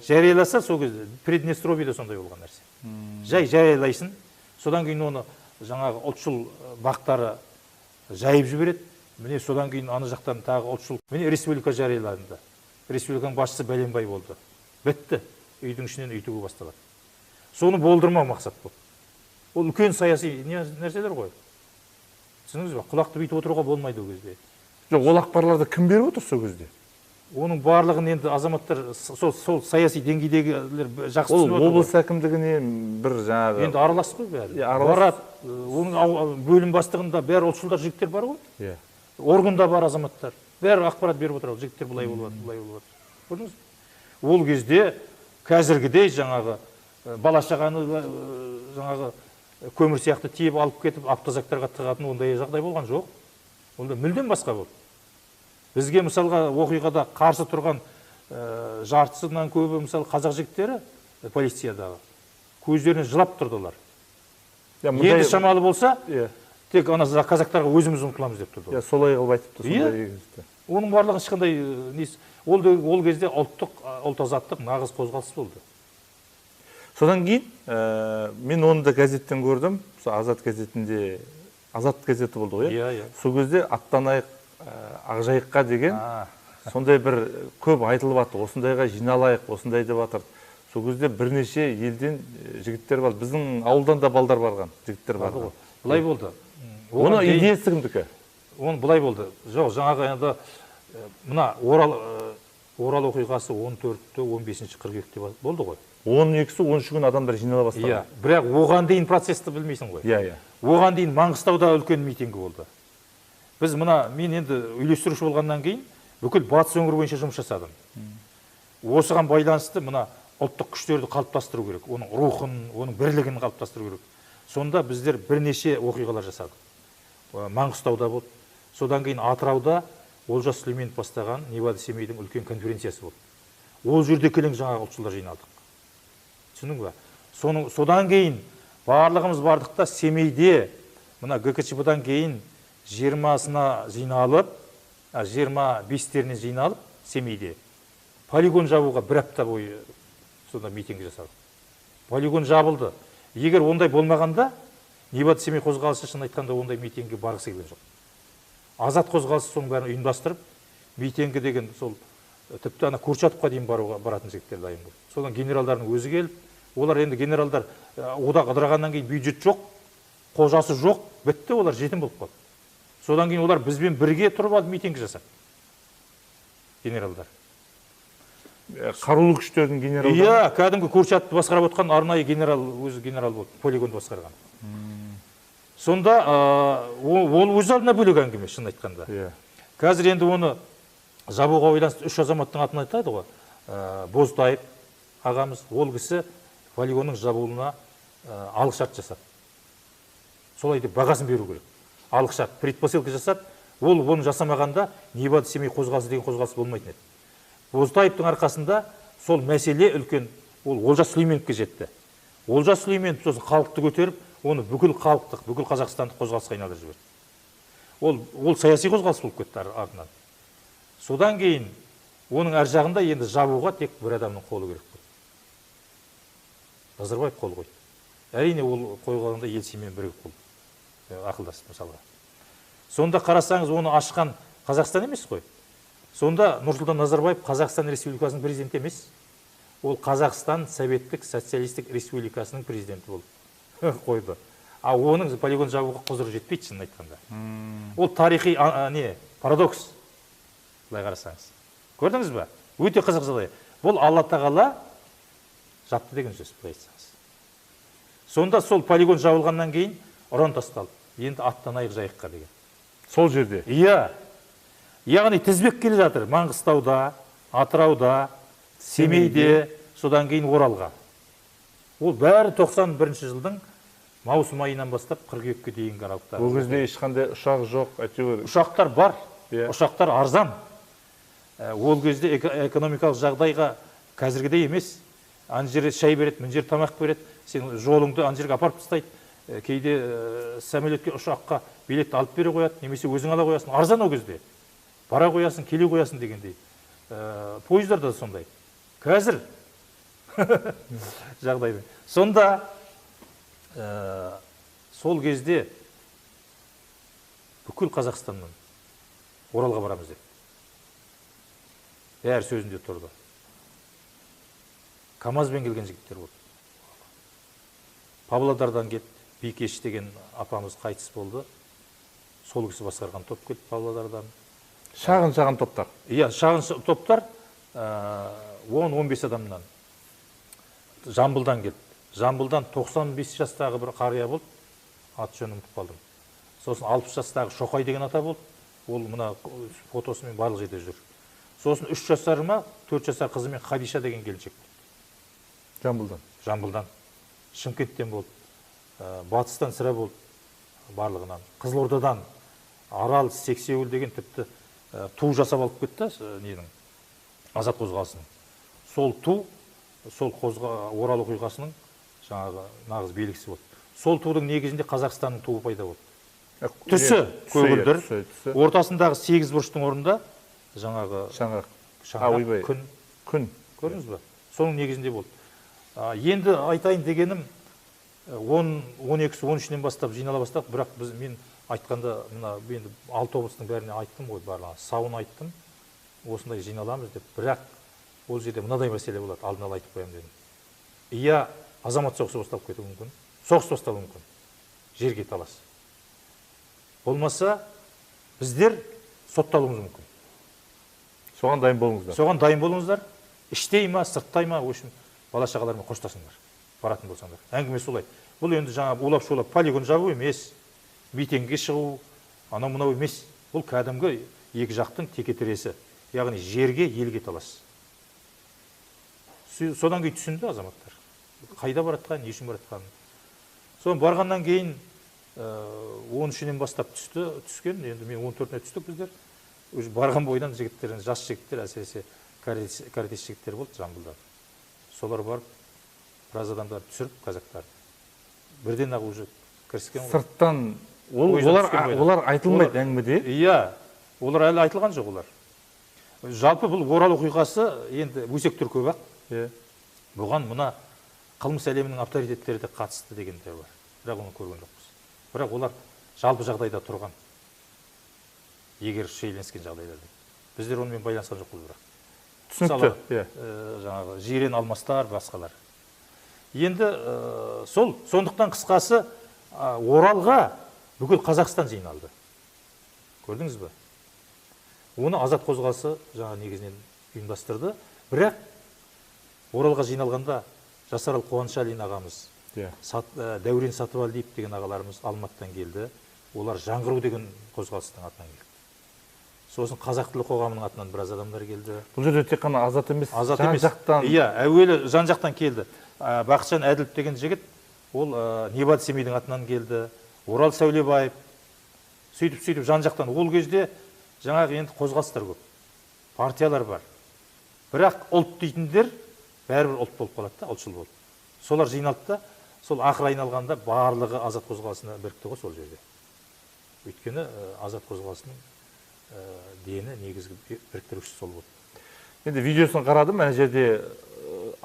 Жарияласа сол кезде Приднестровьеде сондай болған нәрсе. Жай жариялайсың, содан кейін оны жаңағы ұлтшыл бақтары жайып жібереді. Міне содан кейін ана жақтан тағы ұлтшыл, міне республика жарияланды. Республиканың басшысы Бәленбай болды. Бітті. Үйдің ішінен үй тігу басталады. Соны болдырмау мақсат болды. Ол үлкен саяси нәрселер ғой. Түсіндіңіз бе? Құлақты бүйтіп отыруға болмайды ол кезде. Жоқ, ол ақпарларды кім беріп отыр сол кезде? Оның барлығын енді азаматтар сол саяси деңгейдегілер жақсы түсініп отыр. Ол облыс әкімдігіне бір жаңағы енді аралас қой бәрі. Барады, оның бөлім бастығында бәрі ұлтшылдар жігіттер бар ғой. Иә. Органда бар азаматтар. Бәрі ақпарат беріп отырады. Жігіттер былай болып жатыр, былай болып жатыр. Көрдіңіз бе? Ол кезде қазіргідей жаңағы бала шағаны жаңағы көмір сияқты тиеп алып кетіп автозактарға тығатын ондай жағдай болған жоқ. Онда мүлдем басқа болды. Бізге мысалға оқиғада қарсы тұрған жартысынан көбі мысалы қазақ жігіттері полициядағы көздеріне жылап тұрды олар. Енді шамалы болса, тек ана қазақтарға өзіміз ұмтыламыз деп тұрды. Солай қылып айтыпты сондай кезде. Оның барлығын ешқандай несі, ол кезде ұлттық, ұлт азаттық нағыз қозғалыс болды. Содан кейін мен оны да газеттен көрдім. Азат газетінде, Азат газеті болды ғой, иә? Иә. Сол кезде аттанайық Ақжайыққа деген сондай бір көп айтылып жатты. Осындайға жиналайық, осындай деп жатыр. Сол кезде бірнеше елден жігіттер бар. Біздің ауылдан да балдар барған, жігіттер барған. Былай болды. Оны идеясы кімдікі? Оны былай болды. Жоқ, жаңағы енді мына Орал оқиғасы 14-ті, 15-ші қыркүйекте болды ғой. 12-сі, 13 күн адамдар жинала бастады. Иә, бірақ оған дейін процесті білмейсің ғой. Иә, иә. Оған дейін Маңғыстауда үлкен митингі болды. Біз мына, мен енді үйлестіруші болғаннан кейін бүкіл батыс өңірі бойынша жұмыс жасадым. Осыған байланысты мына ұлттық күштерді қалыптастыру керек, оның рухын, оның бірлігін қалыптастыру керек. Сонда біздер бірнеше оқиғалар жасадық. Маңғыстауда болды. Содан кейін Атырауда Олжас Сүлейменов бастаған Невада Семейдің үлкен конференциясы болды. Ол жерде кілең жаңағы ұлтшылдар жиналдық. Түсіндің бе? Содан кейін барлығымыз бардық та Семейде мына ГКЧП-дан кейін 20-сына жиналып, 25-теріне жиналып Семейде полигон жабуға бір апта бойы сонда митинг жасадық. Полигон жабылды. Егер ондай болмағанда, Невада Семей қозғалысы шын айтқанда ондай митингге барғысы келген жоқ. Азат қозғалысы соның бәрін ұйымдастырып, митингі деген сол тіпті ана Курчатовқа дейін баруға баратын жігіттер дайын болды. Содан генералдардың өзі келіп, олар енді генералдар одақ ыдырағаннан кейін бюджет жоқ, қожасы жоқ, бітті, олар жетім болып қалды. Содан кейін олар бізбен бірге тұрып алып митинг жасады. Генералдар. Қарулы күштердің генералдары? Иә, кәдімгі Курчатовты басқарып отқан арнайы генерал, өзі генерал болды, полигонды басқарған. Сонда ол өз алдына бөлек әңгіме, шын айтқанда. Қазір енді оны жабуға байланысты үш азаматтың атын айтады ғой. Бозтаев ағамыз, ол кісі полигонның жабылуына алғышарт жасады. Солай деп бағасын беру керек. Алғышарт, предпосылка жасады. Ол оны жасамағанда Невада Семей қозғалысы деген қозғалыс болмайтын еді. Бозтаевтың арқасында сол мәселе үлкен, ол Олжас Сүлейменовке жетті. Олжас Сүлейменов сосын халықты көтеріп, оны бүкіл халықтық, бүкіл қазақстандық қозғалысқа айналдырып жіберді. Ол саяси қозғалыс болып кетті артынан. Содан кейін оның әр жағында енді жабуға тек бір адамның қолы керек болды. Назарбаев қол қойды. Әрине ол қойғанда Елцинмен бірігіп қол ақылдасып мысалға. Сонда қарасаңыз оны ашқан Қазақстан емес қой. Сонда Нұрсұлтан Назарбаев Қазақстан Республикасының президенті емес. Ол Қазақстан Советтік Социалистік Республикасының президенті болды. Қойды. А оның полигон жабуға құзыры жетпейді, шынын айтқанда. Ол тарихи не, парадокс. Былай қарасаңыз. Көрдіңіз бе? Өте қызық жағдай. Бұл Алла тағала жапты деген сөз, былай айтсаңыз. Сонда сол полигон жабылғаннан кейін ұран тасталды. Енді аттанайық Жайыққа деген. Сол жерде? Иә. Яғни тізбек келе жатыр. Маңғыстауда, Атырауда, Семейде, содан кейін Оралға. Ол бәрі 91 жылдың маусым айынан бастап қыркүйекке дейінгі аралықта. Ол кезде ешқандай ұшақ жоқ, әйтеуір. Ұшақтар бар, ұшақтар арзан. Ол кезде экономикалық жағдайға қазіргідей емес. Ана жерде шай береді, мына жерде тамақ береді, сен жолыңды ана жерге апарып тастайды. Кейде самолетке, ұшаққа билет алып бере қояды, немесе өзің ала қоясың. Арзан ол кезде. Бара қоясың, келе қоясың дегендей. Пойыздар да сондай. Қазір жағдаймен. Сонда сол кезде бүкіл Қазақстаннан Оралға барамыз деп. Бәрі сөзінде тұрды. КамАЗбен келген жігіттер болды. Павлодардан келді, Бикеш деген апамыз қайтыс болды. Сол кісі басқарған топ келді Павлодардан. Шағын-шағын топтар. Иә, шағын топтар 10-15 адамнан. Жамбылдан келді. Жамбылдан 95 жастағы бір қария болды, аты жөнін ұмытып қалдым. Сосын 60 жастағы Шоқай деген ата болды, ол мына фотосымен барлық жерде жүр. Сосын 3 жасар ма, 4 жасар қызымен Хадиша деген келіншек. Жамбылдан. Жамбылдан. Шымкенттен болды, Батыстан сірә болды барлығынан. Қызылордадан Арал, Сексеуіл деген тіпті ту жасап алып кетті, ненің, Азат қозғалысының. Сол ту, сол Орал оқиғасының жаңағы нағыз белгісі болды. Сол тудың негізінде Қазақстанның туы пайда болды. Түсі көгілдір, ортасындағы 8 бұрыштың орнында жаңағы шаңырақ, шаңырақ, күн. Күн. Көрдіңіз бе? Соның негізінде болды. Енді айтайын дегенім, 10, 12, 13-нен бастап жинала бастадық, бірақ біз мен айтқанда мына енді 6 облыстың бәріне айттым ғой, барлығына сауын айттым, осындай жиналамыз деп. Бірақ ол жерде мынадай мәселе болады, алдын ала айтып қоямын дедім. Иә, азамат соғысы басталып кетуі мүмкін, соғыс басталуы мүмкін, жерге талас. Болмаса біздер сотталуымыз мүмкін. Соған дайын болыңыздар. Соған дайын болыңыздар. Іштей ма, сырттай ма, в общем, бала шағалармен қоштасыңдар, баратын болсаңдар. Әңгіме солай. Бұл енді жаңа улап-шулап полигон жабу емес, митингіге шығу, анау мынау емес. Бұл кәдімгі екі жақтың текетіресі, яғни жерге, елге талас. Содан кейін түсінді азаматтар. Қайда баратқанын, не үшін баратқанын. Содан барғаннан кейін 13-інен бастап түсті, түскен, енді мен 14-іне түстік біздер. Уже барған бойдан жігіттер, жас жігіттер, әсіресе каратист жігіттер болды Жамбылда. Солар барып, біраз адамдар түсіріп, казактарды. Бірден ақ уже кіріскен ғой. Сырттан олар айтылмайды әңгімеде. Иә, олар әлі айтылған жоқ олар. Жалпы бұл Орал оқиғасы енді өсектер көп ақ. Бұған мына қылмыс әлемінің авторитеттері де қатысты дегендер бар. Бірақ оны көрген жоқпыз. Бірақ олар жалпы жағдайда тұрған. Егер шиеленіскен жағдайларда. Біздер онымен байланысқан жоқпыз бірақ. Түсінікті. Жаңағы жирен алмастар, басқалар. Енді сол, сондықтан қысқасы Оралға бүкіл Қазақстан жиналды. Көрдіңіз бе? Оны Азат қозғалысы жаңа негізінен ұйымдастырды. Бірақ Оралға жиналғанда Жасарал Қуанышалин ағамыз, Дәурен Сатыбалдиев деген ағаларымыз Алматыдан келді. Олар Жаңғыру деген қозғалыстың атынан келді. Сосын Қазақ тілі қоғамының атынан біраз адамдар келді. Бұл жерде тек қана Азат емес, Азат емес. Жан-жақтан. Иә, әуелі жан-жақтан келді. Бақытжан Әділов деген жігіт, ол Небат Семейдің атынан келді. Орал Сәулебаев. Сөйтіп-сөйтіп жан-жақтан. Ол кезде жаңағы енді қозғалыстар көп. Партиялар бар. Бірақ ұлт дейтіндер бәрібір ұлт болып қалады да, ұлтшыл болып. Солар жиналды да, сол ақыр айналғанда барлығы Азат қозғалысына бірікті ғой сол жерде. Өйткені Азат қозғалысының дені негізгі біріктірушісі сол болды. Енді видеосын қарадым, ана жерде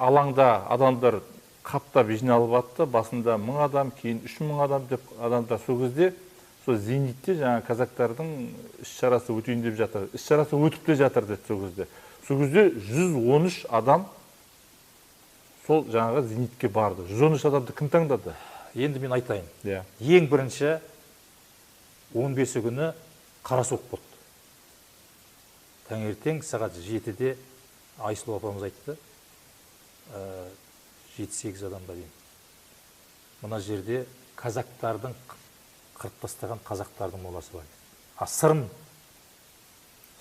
алаңда адамдар қаптап жиналып атты, басында 1000 адам, кейін 3000 адам деп адамдар сол кезде сол Зенитте жаңа казактардың іс-шарасы өтейін деп жатыр. Іс-шарасы өтіп те жатыр деді сол кезде. Сол кезде 113 адам сол жаңағы Зенитке барды. 113 адамды кім таңдады? Енді мен айтайын. Ең бірінші 15 күні қара суық болды. Таңертең сағат 7-де Айсұлу апамыз айтты, 7-8 адамға дейін. Мына жерде казактардың қырып тастаған қазақтардың моласы бар. А Сырым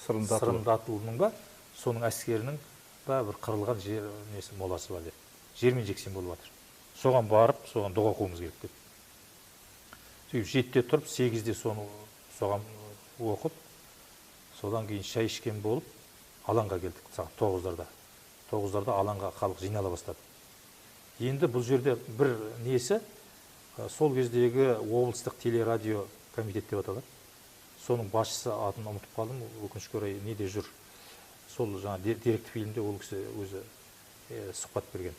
Сырымдатұлының ба, соның әскерінің ба бір қырылған жер несі моласы бар деп. Жермен жексен болып жатыр. Соған барып, соған дұға оқуымыз керек деп. Сөйтіп 7-де тұрып, 8-де соны соған оқып, содан кейін шай ішкен болып, алаңға келдік сағат 9-дарда. 9-дарда алаңға халық жинала бастады. Енді бұл жерде бір несі, сол кездегі облыстық телерадио комитет деп аталады. Соның басшысы атын ұмытып қалдым, өкінішке орай неде жүр. Сол жаңа деректі фильмде ол кісі өзі сұхбат берген.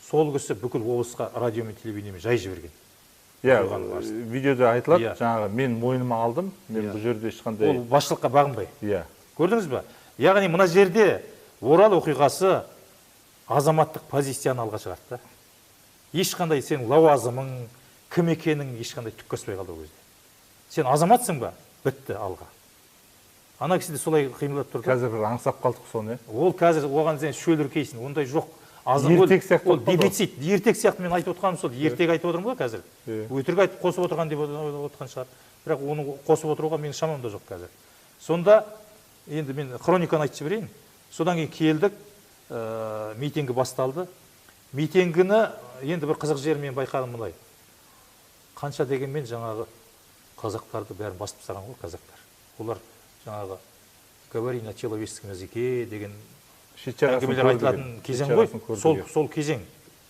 Сол кісі бүкіл облысқа радио мен телевидениемен жай жіберген. Иә, видеода айтылады, жаңағы мен мойныма алдым, мен бұл жерде ешқандай... Ол басшылыққа бағынбай. Иә. Көрдіңіз бе? Яғни мына жерде Орал оқиғасы азаматтық позицияны алға шығарды. Ешқандай сенің лауазымың, кім екенің ешқандай түк қоспай қалды ол кезде. Сен азаматсың ба? Бітті алға. Ана кісі де солай қимылдап тұрды. Қазір бір аңсап қалдық соны, Ол қазір оған сен шөліркейсің, ондай жоқ. Ертек сияқты. Ол дефицит, ертек сияқты мен айтып отырғаным сол, ертек айтып отырмын ғой қазір. Өтірік айтып қосып отырған деп отырған шығар. Бірақ оны қосып отыруға менің шамам да жоқ қазір. Сонда енді мен хрониканы айтып жіберейін. Содан кейін келдік, митингі басталды. Митингіні енді бір қызық жері мен байқадым былай. Қанша дегенмен жаңағы қазақтарды бәрін басып тастаған ғой қазақтар. Олар жаңағы говори на человеческом языке деген әңгімелер айтылатын кезең ғой. Сол кезең,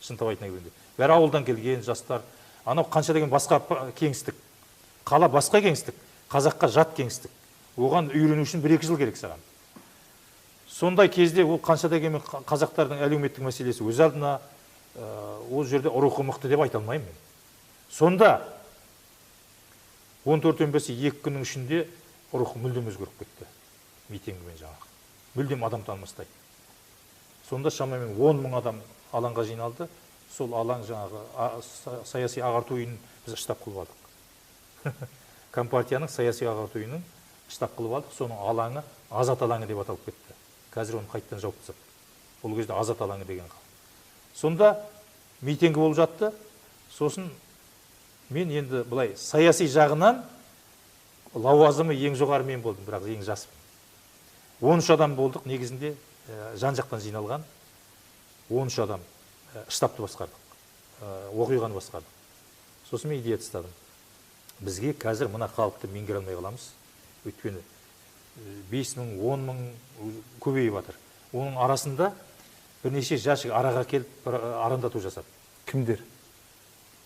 шынтап айтына келгенде. Бәрі ауылдан келген жастар. Анау қанша деген басқа кеңістік. Қала басқа кеңістік, қазаққа жат кеңістік. Оған үйрену үшін 1-2 жыл керек саған. Сондай кезде ол қанша дегенмен қазақтардың әлеуметтік мәселесі өз алдына, ол жерде рухы мықты деп айта алмаймын мен. Сонда 14-15 екі күннің ішінде рухы мүлдем өзгеріп кетті. Митингімен жаңағы. Мүлдем адам танымастай. Сонда шамамен 10 мың адам алаңға жиналды. Сол алаң жаңағы саяси ағарту үйін біз штаб қылып алдық. Компартияның саяси ағарту үйінің штаб қылып алдық. Соның алаңы Азат алаңы деп аталып кетті. Қазір оны қайтадан жауып тастады. Ол кезде Азат алаңы деген қалды. Сонда митингі болып жатты. Сосын мен енді былай саяси жағынан лауазымы ең жоғары мен болдым, бірақ ең жаспын. 13 адам болдық негізінде, жан-жақтан жиналған 13 адам штабты басқардық, оқиғаны басқардық. Сосын мен идея тастадым. Бізге қазір мына халықты меңгере алмай қаламыз. Өйткені 5 мың, 10 мың көбейіп жатыр. Оның арасында бірнеше жас араға келіп бір арандату жасады. Кімдер?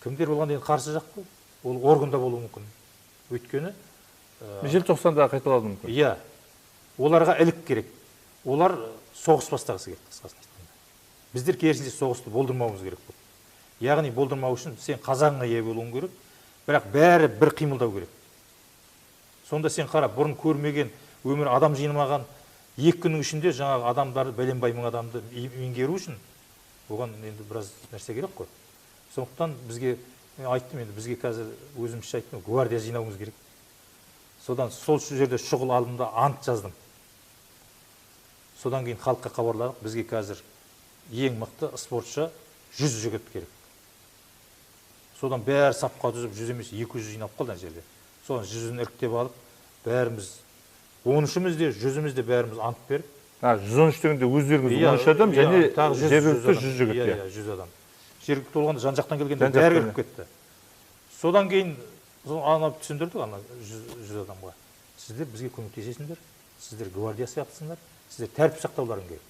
Кімдер болғанда енді қарсы жақ қой. Ол органда болуы мүмкін. Өйткені желтоқсанда қайталауы мүмкін. Иә. Оларға ілік керек. Олар соғыс бастағысы келді, қысқасын айтқанда. Біздер керісінше соғысты болдырмауымыз керек болды. Яғни болдырмау үшін сен қазағыңа ие болуың керек, бірақ бәрі бір қимылдау керек. Сонда сен қара, бұрын көрмеген, өмір адам жинамаған 2 күннің ішінде жаңағы адамдарды, бәленбай мың адамды меңгеру үшін оған енді біраз нәрсе керек қой. Сондықтан бізге, мен айттым енді, бізге қазір өзімізше айттым, гвардия жинауымыз керек. Содан сол жерде шұғыл алдым да ант жаздым. Содан кейін халыққа хабарладық, бізге қазір ең мықты спортшы 100 жігіт керек. Содан бәрі сапқа түзіп, 100 емес 200 жиналып қалды ана жерде. Содан 100-ін іріктеп алып, бәріміз 13-іміз де, 100-іміз де бәріміз ант беріп. 113 дегенде өздеріңіз 13 адам және жергілікті 100 жігіт. Иә, 100 адам. Жергілікті болғанда жан-жақтан келгенде бәрі кіріп кетті. Содан кейін ана түсіндірдік ана 100 адамға. Сіздер бізге көмектесесіңдер, сіздер гвардия сияқтысыңдар, сіздер тәртіп сақтауларың керек.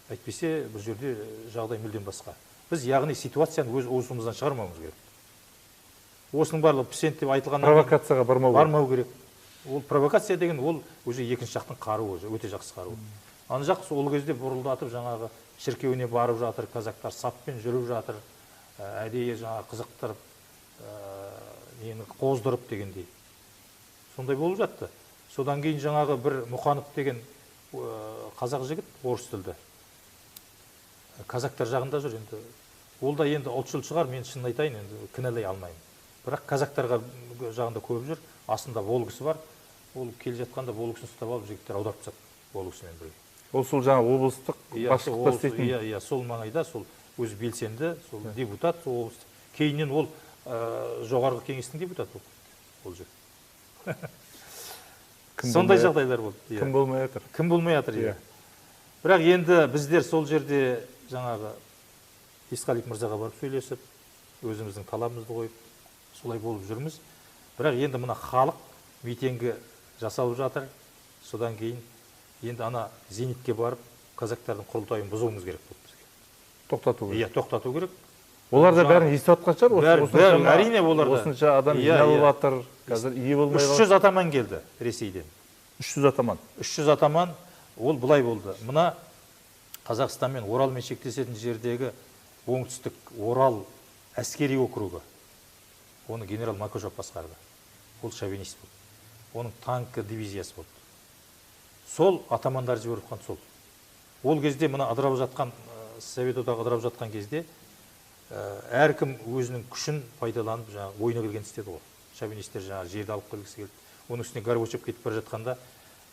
Әйтпесе бұл жерде жағдай мүлдем басқа. Біз яғни ситуацияны өз уысымыздан шығармауымыз керек. Осының барлығы пісент деп айтылғаннан провокацияға бармау керек. Ол провокация деген ол уже екінші жақтың қаруы, өте жақсы қаруы. Ана жақ ол кезде бұрылдатып жаңағы шіркеуіне барып жатыр, казактар саппен жүріп жатыр, әдейі жаңағы қызықтырып, нені қоздырып дегендей. Сондай болып жатты. Содан кейін жаңағы бір Мұқанов деген қазақ жігіт орыс тілді. Казактар жағында жүр енді. Ол да енді ұлтшыл шығар, мен шынын айтайын, енді кінәлай алмаймын. Бірақ казактарға жағында көп жүр, астында Волгасы бар. Ол келе жатқанда Волгасын ұстап алып жігіттер аударып тастады Волгасымен бірге. Ол сол жаңа облыстық басшылықта істейтін. Иә, иә, сол маңайда сол өзі белсенді, сол депутат, сол облыстық. Кейіннен ол жоғарғы кеңестің депутаты болып кетті ол жігіт. Сондай жағдайлар болды. Кім болмай жатыр? Кім болмай жатыр, иә. Бірақ енді біздер сол жерде жаңағы Есқалиев мырзаға барып сөйлесіп, өзіміздің талабымызды қойып, солай болып жүрміз. Бірақ енді мына халық митингі жасалып жатыр. Содан кейін енді ана Зенитке барып, казактардың құрылтайын бұзуымыз керек болды бізге. Тоқтату керек. Иә, тоқтату керек. Олар да бәрін естіп жатқан шығар. Әрине олар да. Осынша адам жиналып жатыр, қазір ие болмай қалды. 300 атаман келді Ресейден. 300 атаман. 300 атаман, ол былай болды. Мына Қазақстан мен Оралмен шектесетін жердегі оңтүстік Орал әскери округі. Оны генерал Макушев басқарды. Ол шовинист болды. Оның танкі дивизиясы болды. Сол атамандар жіберіп жатқан сол. Ол кезде мына ыдырап жатқан, Совет одағы ыдырап жатқан кезде әркім өзінің күшін пайдаланып жаңағы ойына келген істеді ғой. Шовинистер жаңағы жерді алып келгісі келді. Оның үстіне Горбачев кетіп бара жатқанда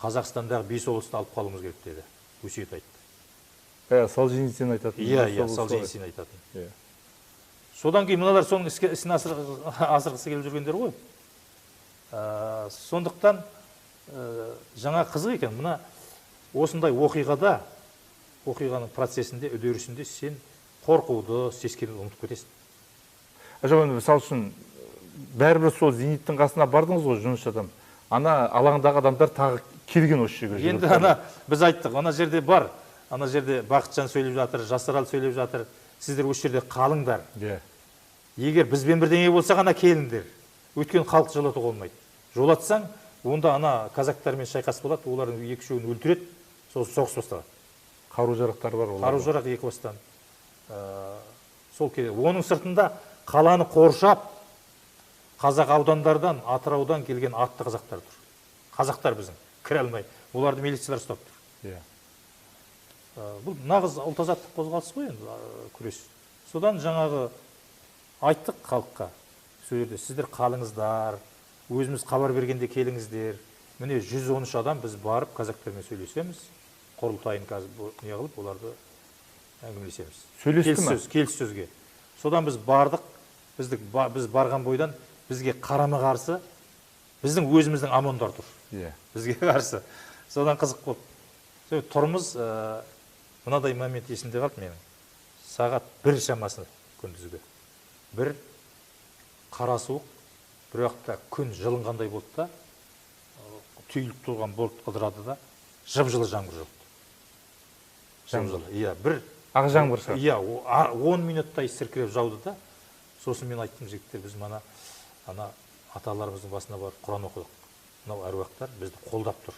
Қазақстандағы 5 облысты алып қалуымыз керек деді. Өсиет айтты. Солженицын айтатын. Иә, Солженицын айтатын. Содан кейін мыналар соның ісін асырғысы келіп жүргендер ғой. Сондықтан жаңа қызық екен, мына осындай оқиғада, оқиғаның процесінде, үдерісінде сен қорқуды, сескенуді ұмытып кетесің. Жоқ, енді мысал үшін бәрібір сол зениттің қасына бардыңыз ғой, жұмысшы адам. Ана алаңдағы адамдар тағы келген осы жерге. Енді ана біз айттық, ана жерде бар, ана жерде Бақытжан сөйлеп жатыр, Жасарал сөйлеп жатыр. Сіздер осы жерде қалыңдар. Егер бізбен бірдеңе болса ғана келіңдер. Өйткені халық жолатуға болмайды. Жолатсаң, онда ана казактармен шайқас болады, олардың екі-үшеуін өлтіреді, сосын соғыс басталады. Қару-жарақтар бар оларда. Қару-жарақ екі бастан. Сол келеді. Оның сыртында қаланы қоршап, қазақ аудандардан, Атыраудан келген атты қазақтар тұр. Қазақтар біздің, кіре алмай. Оларды милициялар ұстап тұр. Бұл нағыз ұлт азаттық қозғалыс қой енді, күрес. Содан жаңағы айттық халыққа, сол жерде сіздер қалыңыздар, өзіміз хабар бергенде келіңіздер. Міне 113 адам біз барып казактармен сөйлесеміз, құрылтайын қазір не қылып, оларды әңгімелесеміз. Сөйлесті ме? Келіссөзге. Содан біз бардық, біз барған бойдан бізге қарама-қарсы біздің өзіміздің ОМОНдар тұр. Бізге қарсы. Содан қызық болды. Тұрмыз, мынадай момент есімде қалды менің. Сағат 1 шамасы күндізгі. 1 қара суық, бір уақытта күн жылынғандай болды да, түйіліп тұрған бұлт ыдырады да, жып-жылы жаңбыр жауды. Жып-жылы. Иә, бір ақ жаңбыр шығар. Иә, 10 минуттай сіркіреп жауды да. Сосын мен айттым, жігіттер, біз мана ана аталарымыздың басына барып Құран оқыдық. Мынау әруақтар бізді қолдап тұр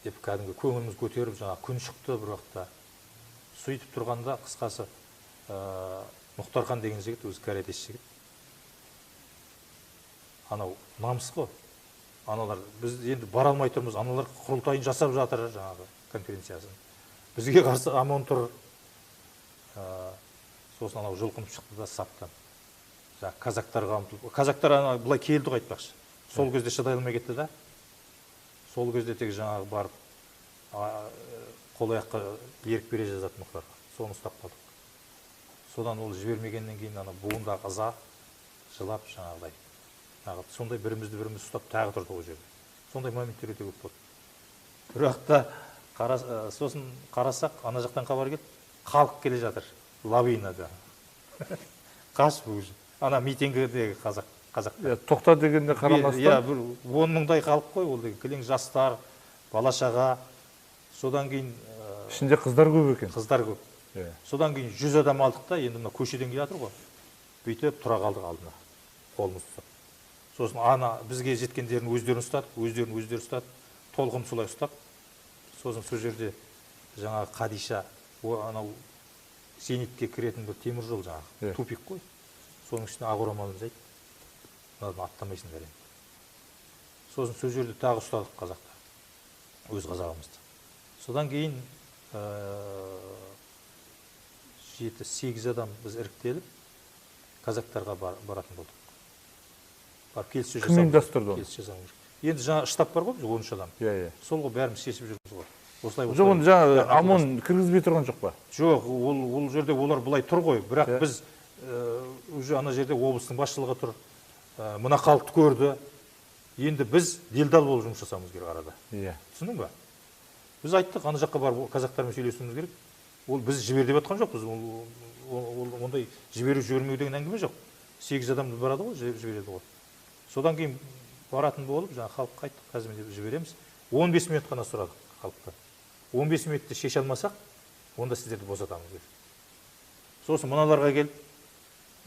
деп кәдімгі көңіліміз көтеріп, жаңа күн шықты бір уақытта. Сөйтіп тұрғанда қысқасы, Мұхтархан деген жігіт, өзі каратеші жігіт. Анау намыс қой. Аналар, біз енді бара алмай тұрмыз, аналар құрылтайын жасап жатыр жаңағы конференциясын. Бізге қарсы ОМОН тұр. Сосын анау жұлқынып шықты да саптан. Жаңа казактарға ұмтылып, казактар ана былай келді ғой айтпақшы. Сол кезде шыдай алмай кетті да. Сол кезде тек жаңағы барып, қол аяққа ерік бере жазады Мұхтарға. Соны ұстап қалдық. Содан ол жібермегеннен кейін ана буындағы ыза жылап жаңағыдай. Тағы сондай бірімізді біріміз ұстап тағы тұрдық ол жерде. Сондай моменттер өте көп болды. Бірақ та сосын қарасақ, ана жақтан хабар келді, халық келе жатыр лавинада. Қашып уже. Ана митингідегі қазақтар. Тоқта дегенде қарамастан. Иә, бір 10 мыңдай халық қой ол деген. Кілең жастар, бала шаға. Содан кейін, ішінде қыздар көп екен. Қыздар көп. Содан кейін 100 адам алдық та, енді мына көшеден келе жатыр ғой. Бүйтіп тұра қалдық алдына. Қолымыз ұстап. Сосын ана бізге жеткендерін өздерін ұстадық, өздерін өздері ұстады. Толқын солай ұстап. Сосын сол жерде жаңағы Қадиша, анау зенитке кіретін бір темір жол жаңағы, тупик қой. Соның үстіне ақ орамалын жайды. Мынадан аттамайсыңдар енді. Сосын сол жерде тағы ұстадық қазақты, өз қазағымызды. Содан кейін 7-8 адам біз іріктеліп казактарға баратын болдық. Барып келіссөз Кім ұйымдастырды оны? Келіссөз жасау керек. Енді жаңа штаб бар ғой, бізде 13 адам. Сол ғой бәріміз шешіп жүрміз ғой. Осылай Жоқ, оны жаңа ОМОН кіргізбей тұрған жоқ па? Жоқ, ол жерде олар былай тұр ғой, бірақ біз уже ана жерде облыстың басшылығы тұр. Мына халықты көрді. Енді біз делдал болып жұмыс жасауымыз керек арада. Түсіндің ба? Біз айттық, ана жаққа барып қазақтармен сөйлесуіміз керек. Ол біз жібер деп жатқан жоқпыз. Ол ондай жіберу жібермеу деген әңгіме жоқ. 8 адам барады ғой, жібереді ғой. Содан кейін баратын болып, жаңа халыққа айттық, қазір міне жібереміз. 15 минут қана сұрадық халықтан. 15 минутты шеше алмасақ, онда сіздерді босатамыз деді. Сосын мыналарға келіп,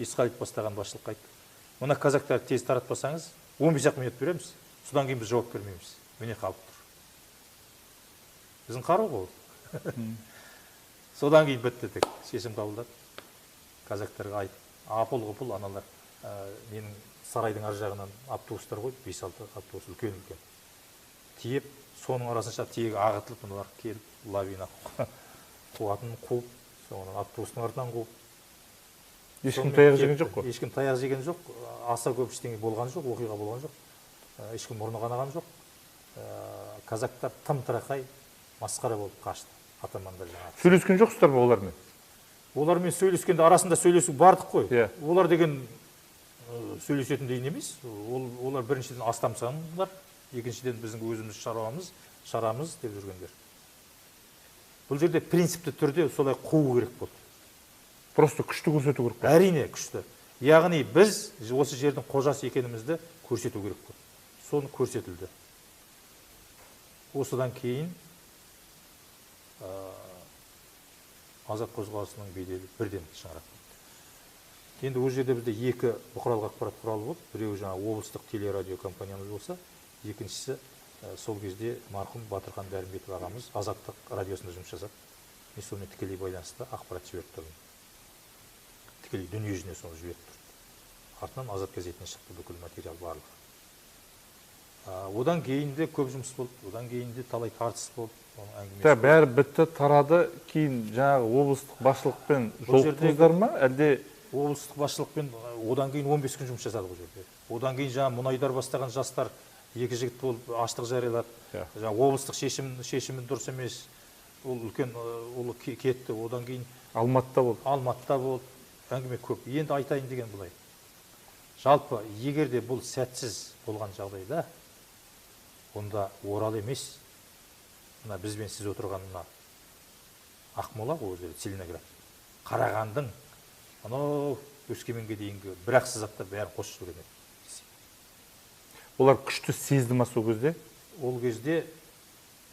Есқалиев бастаған басшылыққа айттық. Мына казактарды тез таратпасаңыз, 15-ақ минут береміз, содан кейін біз жауап бермейміз. Міне халық тұр. Біздің қару ғой ол. Содан кейін бітті тек, шешім қабылдады. Казактарға айт, апыл-ғұпыл аналар, менің сарайдың ар жағынан автобустар ғой, 5-6 автобус үлкен-үлкен. Тиеп, соның арасынша тиегі ағытылып, мыналар келіп, лавина қуатын қуып, соңынан автобустың артынан қуып. Ешкім таяқ жеген жоқ қой? Ешкім таяқ жеген жоқ, аса көп ештеңе болған жоқ, оқиға болған жоқ, ешкім мұрны қанаған жоқ. Казактар тым-тырақай масқара болып қашты, атамандар жаңағы. Сөйлескен жоқсыздар ба олармен? Олармен сөйлескенде арасында сөйлесу бардық қой. Олар деген сөйлесетіндей емес. Олар біріншіден астамсаңдар, екіншіден біздің өзіміз шаруамыз, шарамыз деп жүргендер. Бұл жерде принципті түрде солай қуу керек болды. Просто күшті көрсету керек болды. Әрине күшті. Яғни біз осы жердің қожасы екенімізді көрсету керек болды. Соны көрсетілді. Осыдан кейін Азат қозғалысының беделі бірден шаңырақ кетті. Енді ол жерде бізде екі бұқаралық ақпарат құралы болды. Біреуі жаңа облыстық телерадио компаниямыз болса, екіншісі сол кезде марқұм Батырхан Дәрімбетов ағамыз Азаттық радиосында жұмыс жасап, мен сонымен тікелей байланыста ақпарат жіберіп тұрдым. Тікелей дүние жүзіне соны жіберіп тұрды. Артынан Азат газетіне шықты бүкіл материал барлығы. Одан кейін де көп жұмыс болды, одан кейін де талай тартыс болды. Бәрі бітті, тарады, кейін жаңағы облыстық басшылықпен жолықтыңыздар ма, әлде? Облыстық басшылықпен одан кейін 15 күн жұмыс жасадық ол жерде. Одан кейін жаңа мұнайдар бастаған жастар екі жігіт болып аштық жариялады. Жаңа облыстық шешімі дұрыс емес, ол үлкен ол кетті. Одан кейін Алматыда болды. Алматыда болды. Әңгіме көп. Енді айтайын деген былай. Жалпы егер де бұл сәтсіз болған жағдайда, онда Орал емес, мына бізбен сіз отырған мына Ақмола, ол жерде Целиноград, Қарағандың, анау Өскеменге дейінгі бір-ақ сызатта бәрін қосып жіберген еді. Олар күшті сезді ма сол кезде? Ол кезде,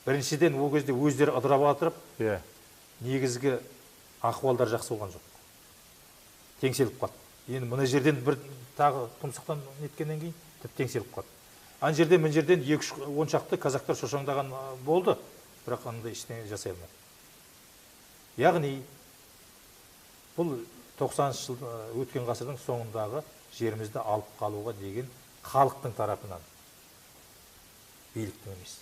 біріншіден ол кезде өздері ыдырап атырып, негізгі ахуалдар жақсы болған жоқ. Теңселіп қалды. Енді мына жерден бір тағы тұмсықтан неткеннен кейін тіпті теңселіп қалды. Ан жерден, мына жерден 2-3 он шақты казактар шошаңдаған болды, бірақ андай ештеңе жасай алмады. Яғни бұл 90-шы жыл өткен ғасырдың соңындағы жерімізді алып қалуға деген халықтың тарапынан, биліктің емес.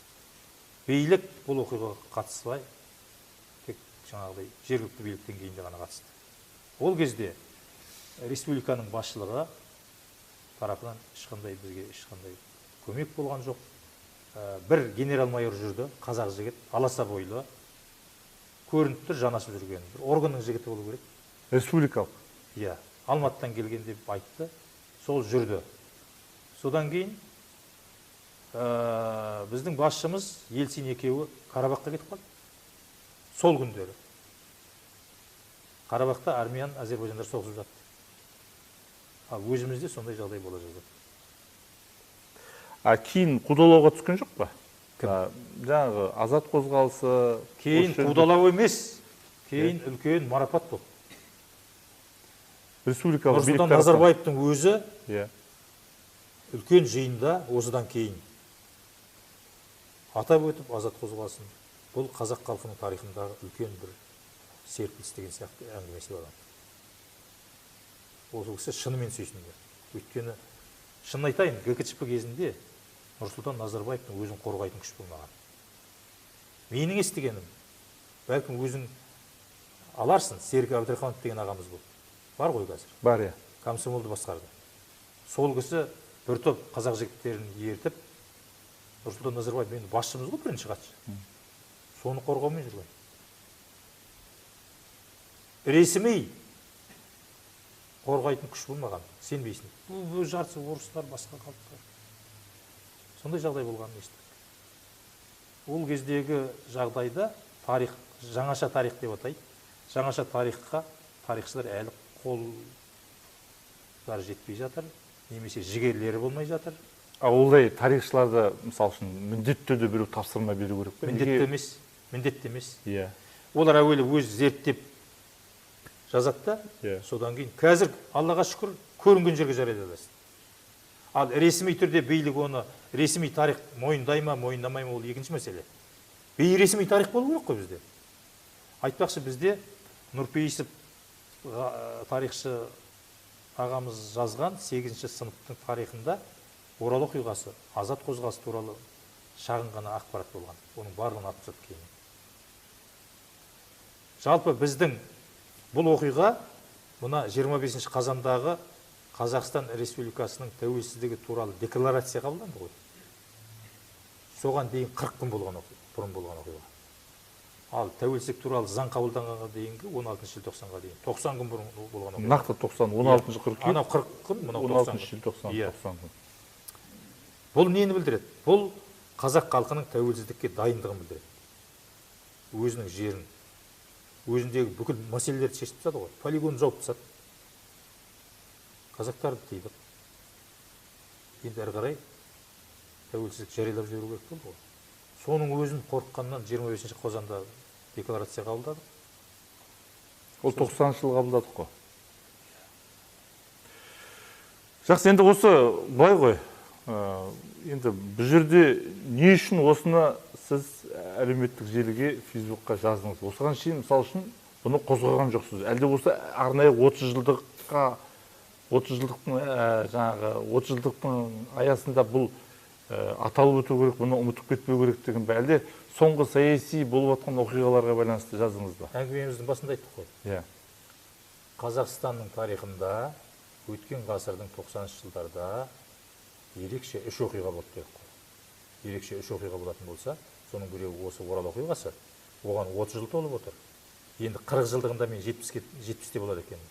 Билік бұл оқиғаға қатыспай, тек жаңағыдай жергілікті биліктің кейінде ғана қатысты. Ол кезде республиканың басшылығы тарапынан ешқандай бізге ешқандай көмек болған жоқ. Бір генерал-майор жүрді, қазақ жігіт, аласа бойлы, көрініп тұр, жанасып жүрген. Бір органның жігіті болу керек. Республикалық? Иә, Алматыдан келген деп айтты, сол жүрді. Содан кейін біздің басшымыз Ельцин екеуі Қарабаққа кетіп қалды. Сол күндері. Қарабақта армян, әзербайжандар соғысып жатты. Ал өзімізде сондай жағдай бола жаздады. А кейін қудалауға түскен жоқ па? Жаңағы Азат қозғалысы... Кейін қудалау емес, кейін үлкен марапат болды. Республикалық билік Нұрсұлтан Назарбаевтың өзі үлкен жиында осыдан кейін атап өтіп Азат қозғалысын, бұл қазақ халқының тарихындағы үлкен бір серпіліс деген сияқты әңгімесі бар. Ол кісі шынымен сүйсінді. Өйткені шынын айтайын, ГКЧП кезінде Нұрсұлтан Назарбаевтың өзін қорғайтын күш болмаған. Менің естігенім, бәлкім өзің аларсың, Серік Әбдірахманов деген ағамыз болды. Бар ғой қазір. Бар, иә. Комсомолды басқарды. Сол кісі бір топ қазақ жігіттерін ертіп, Нұрсұлтан Назарбаев енді басшымыз ғой, бірінші хатшы. Соны қорғаумен жүрген. Ресми қорғайтын күш болмаған, сенбейсің. Бұл жартысы орыстар, басқа халықтар. Сондай жағдай болғанын естідік. Ол кездегі жағдайда тарих, жаңаша тарих деп атайды. Жаңаша тарихқа тарихшылар әлі қолдары жетпей жатыр, немесе жігерлері болмай жатыр. А олдай тарихшыларды, мысал үшін, міндетті түрде біреу тапсырма беру керек пе? Міндетті емес, міндетті емес. Иә. Олар әуелі өз зерттеп жазады да, содан кейін қазір Аллаға шүкір көрінген жерге жариялайды. Ал ресми түрде билік оны ресми тарих мойындай ма, мойындамай ма, ол екінші мәселе. Бейресми тарих болу керек қой бізде. Айтпақшы, бізде Нұрпейісов тарихшы ағамыз жазған 8-ші сыныптың тарихында Орал оқиғасы, Азат қозғалысы туралы шағын ғана ақпарат болған. Оның барлығын атып тастады кейін. Жалпы біздің бұл оқиға Мына 25 қазандағы Қазақстан Республикасының тәуелсіздігі туралы декларация қабылданды ғой. Соған дейін 40 күн болған бұрын болған оқиға. Ал тәуелсіздік туралы заң қабылданғанға дейінгі 16 желтоқсанға дейін 90 күн бұрын болған оқиға. Нақты 90, 16 қыркүйек. Анау 40 күн, мынау 90 16 желтоқсан, 90 күн. Бұл нені білдіреді? Бұл қазақ халқының тәуелсіздікке дайындығын білдіреді. Өзінің жерін, өзіндегі бүкіл мәселелерді шешіп тастады ғой. Полигонды жауып тастады. Қазақтарды тыйдық. Енді әрі қарай тәуелсіздік жариялап жіберу керек болды ғой. Соның өзін қорыққаннан 25 қазанда декларация қабылдадық. Ол 90 жыл қабылдадық қой. Жақсы, енді осы былай ғой. Енді бұл жерде не үшін осыны сіз әлеуметтік желіге, Фейсбукқа жаздыңыз? Осыған шейін, мысалы үшін, бұны қозғаған жоқсыз. Әлде осы арнайы 30 жылдыққа, 30 жылдықтың жаңағы 30 жылдықтың аясында бұл аталып өту керек, бұны ұмытып кетпеу керек деген бе? Әлде соңғы саяси болып жатқан оқиғаларға байланысты жаздыңыз ба? Әңгімеміздің басында айттық қой. Иә. Қазақстанның тарихында өткен ғасырдың 90-шы жылдарда ерекше үш оқиға болды дедік қой. Ерекше үш оқиға болатын болса, соның біреуі осы Орал оқиғасы. Оған 30 жыл толып отыр. Енді 40 жылдығында мен 70-те болады екенмін.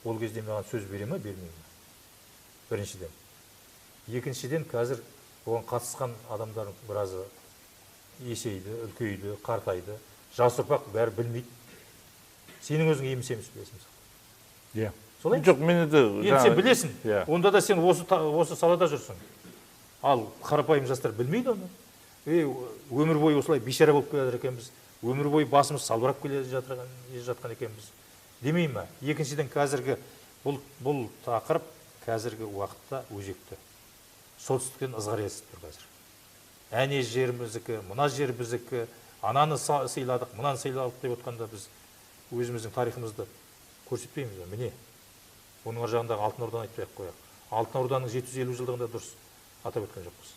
Ол кезде маған сөз бере ме, бермей ме? Біріншіден. Екіншіден, қазір оған қатысқан адамдар біразы есейді, үлкейді, қартайды. Жас ұрпақ бәрі білмейді. Сенің өзің еміс-еміс білесің. Иә. Солай? Жоқ, мен енді сен білесің. Онда да сен осы салада жүрсің. Ал қарапайым жастар білмейді оны. Өмір бойы осылай бейшара болып келе жатыр екенбіз. Өмір бойы басымыз салбырап келе жатқан екенбіз. Демей ме? Екіншіден, қазіргі бұл тақырып қазіргі уақытта өзекті. Солтүстіктен ызғар естіп тұр қазір. Әне жер біздікі, мына жер біздікі, ананы сыйладық, мынаны сыйладық деп отқанда біз өзіміздің тарихымызды көрсетпейміз бе? Міне, оның ар жағындағы Алтын Орданы айтпай ақ қояйық. Алтын Орданың 750 жылдығында дұрыс атап өткен жоқпыз.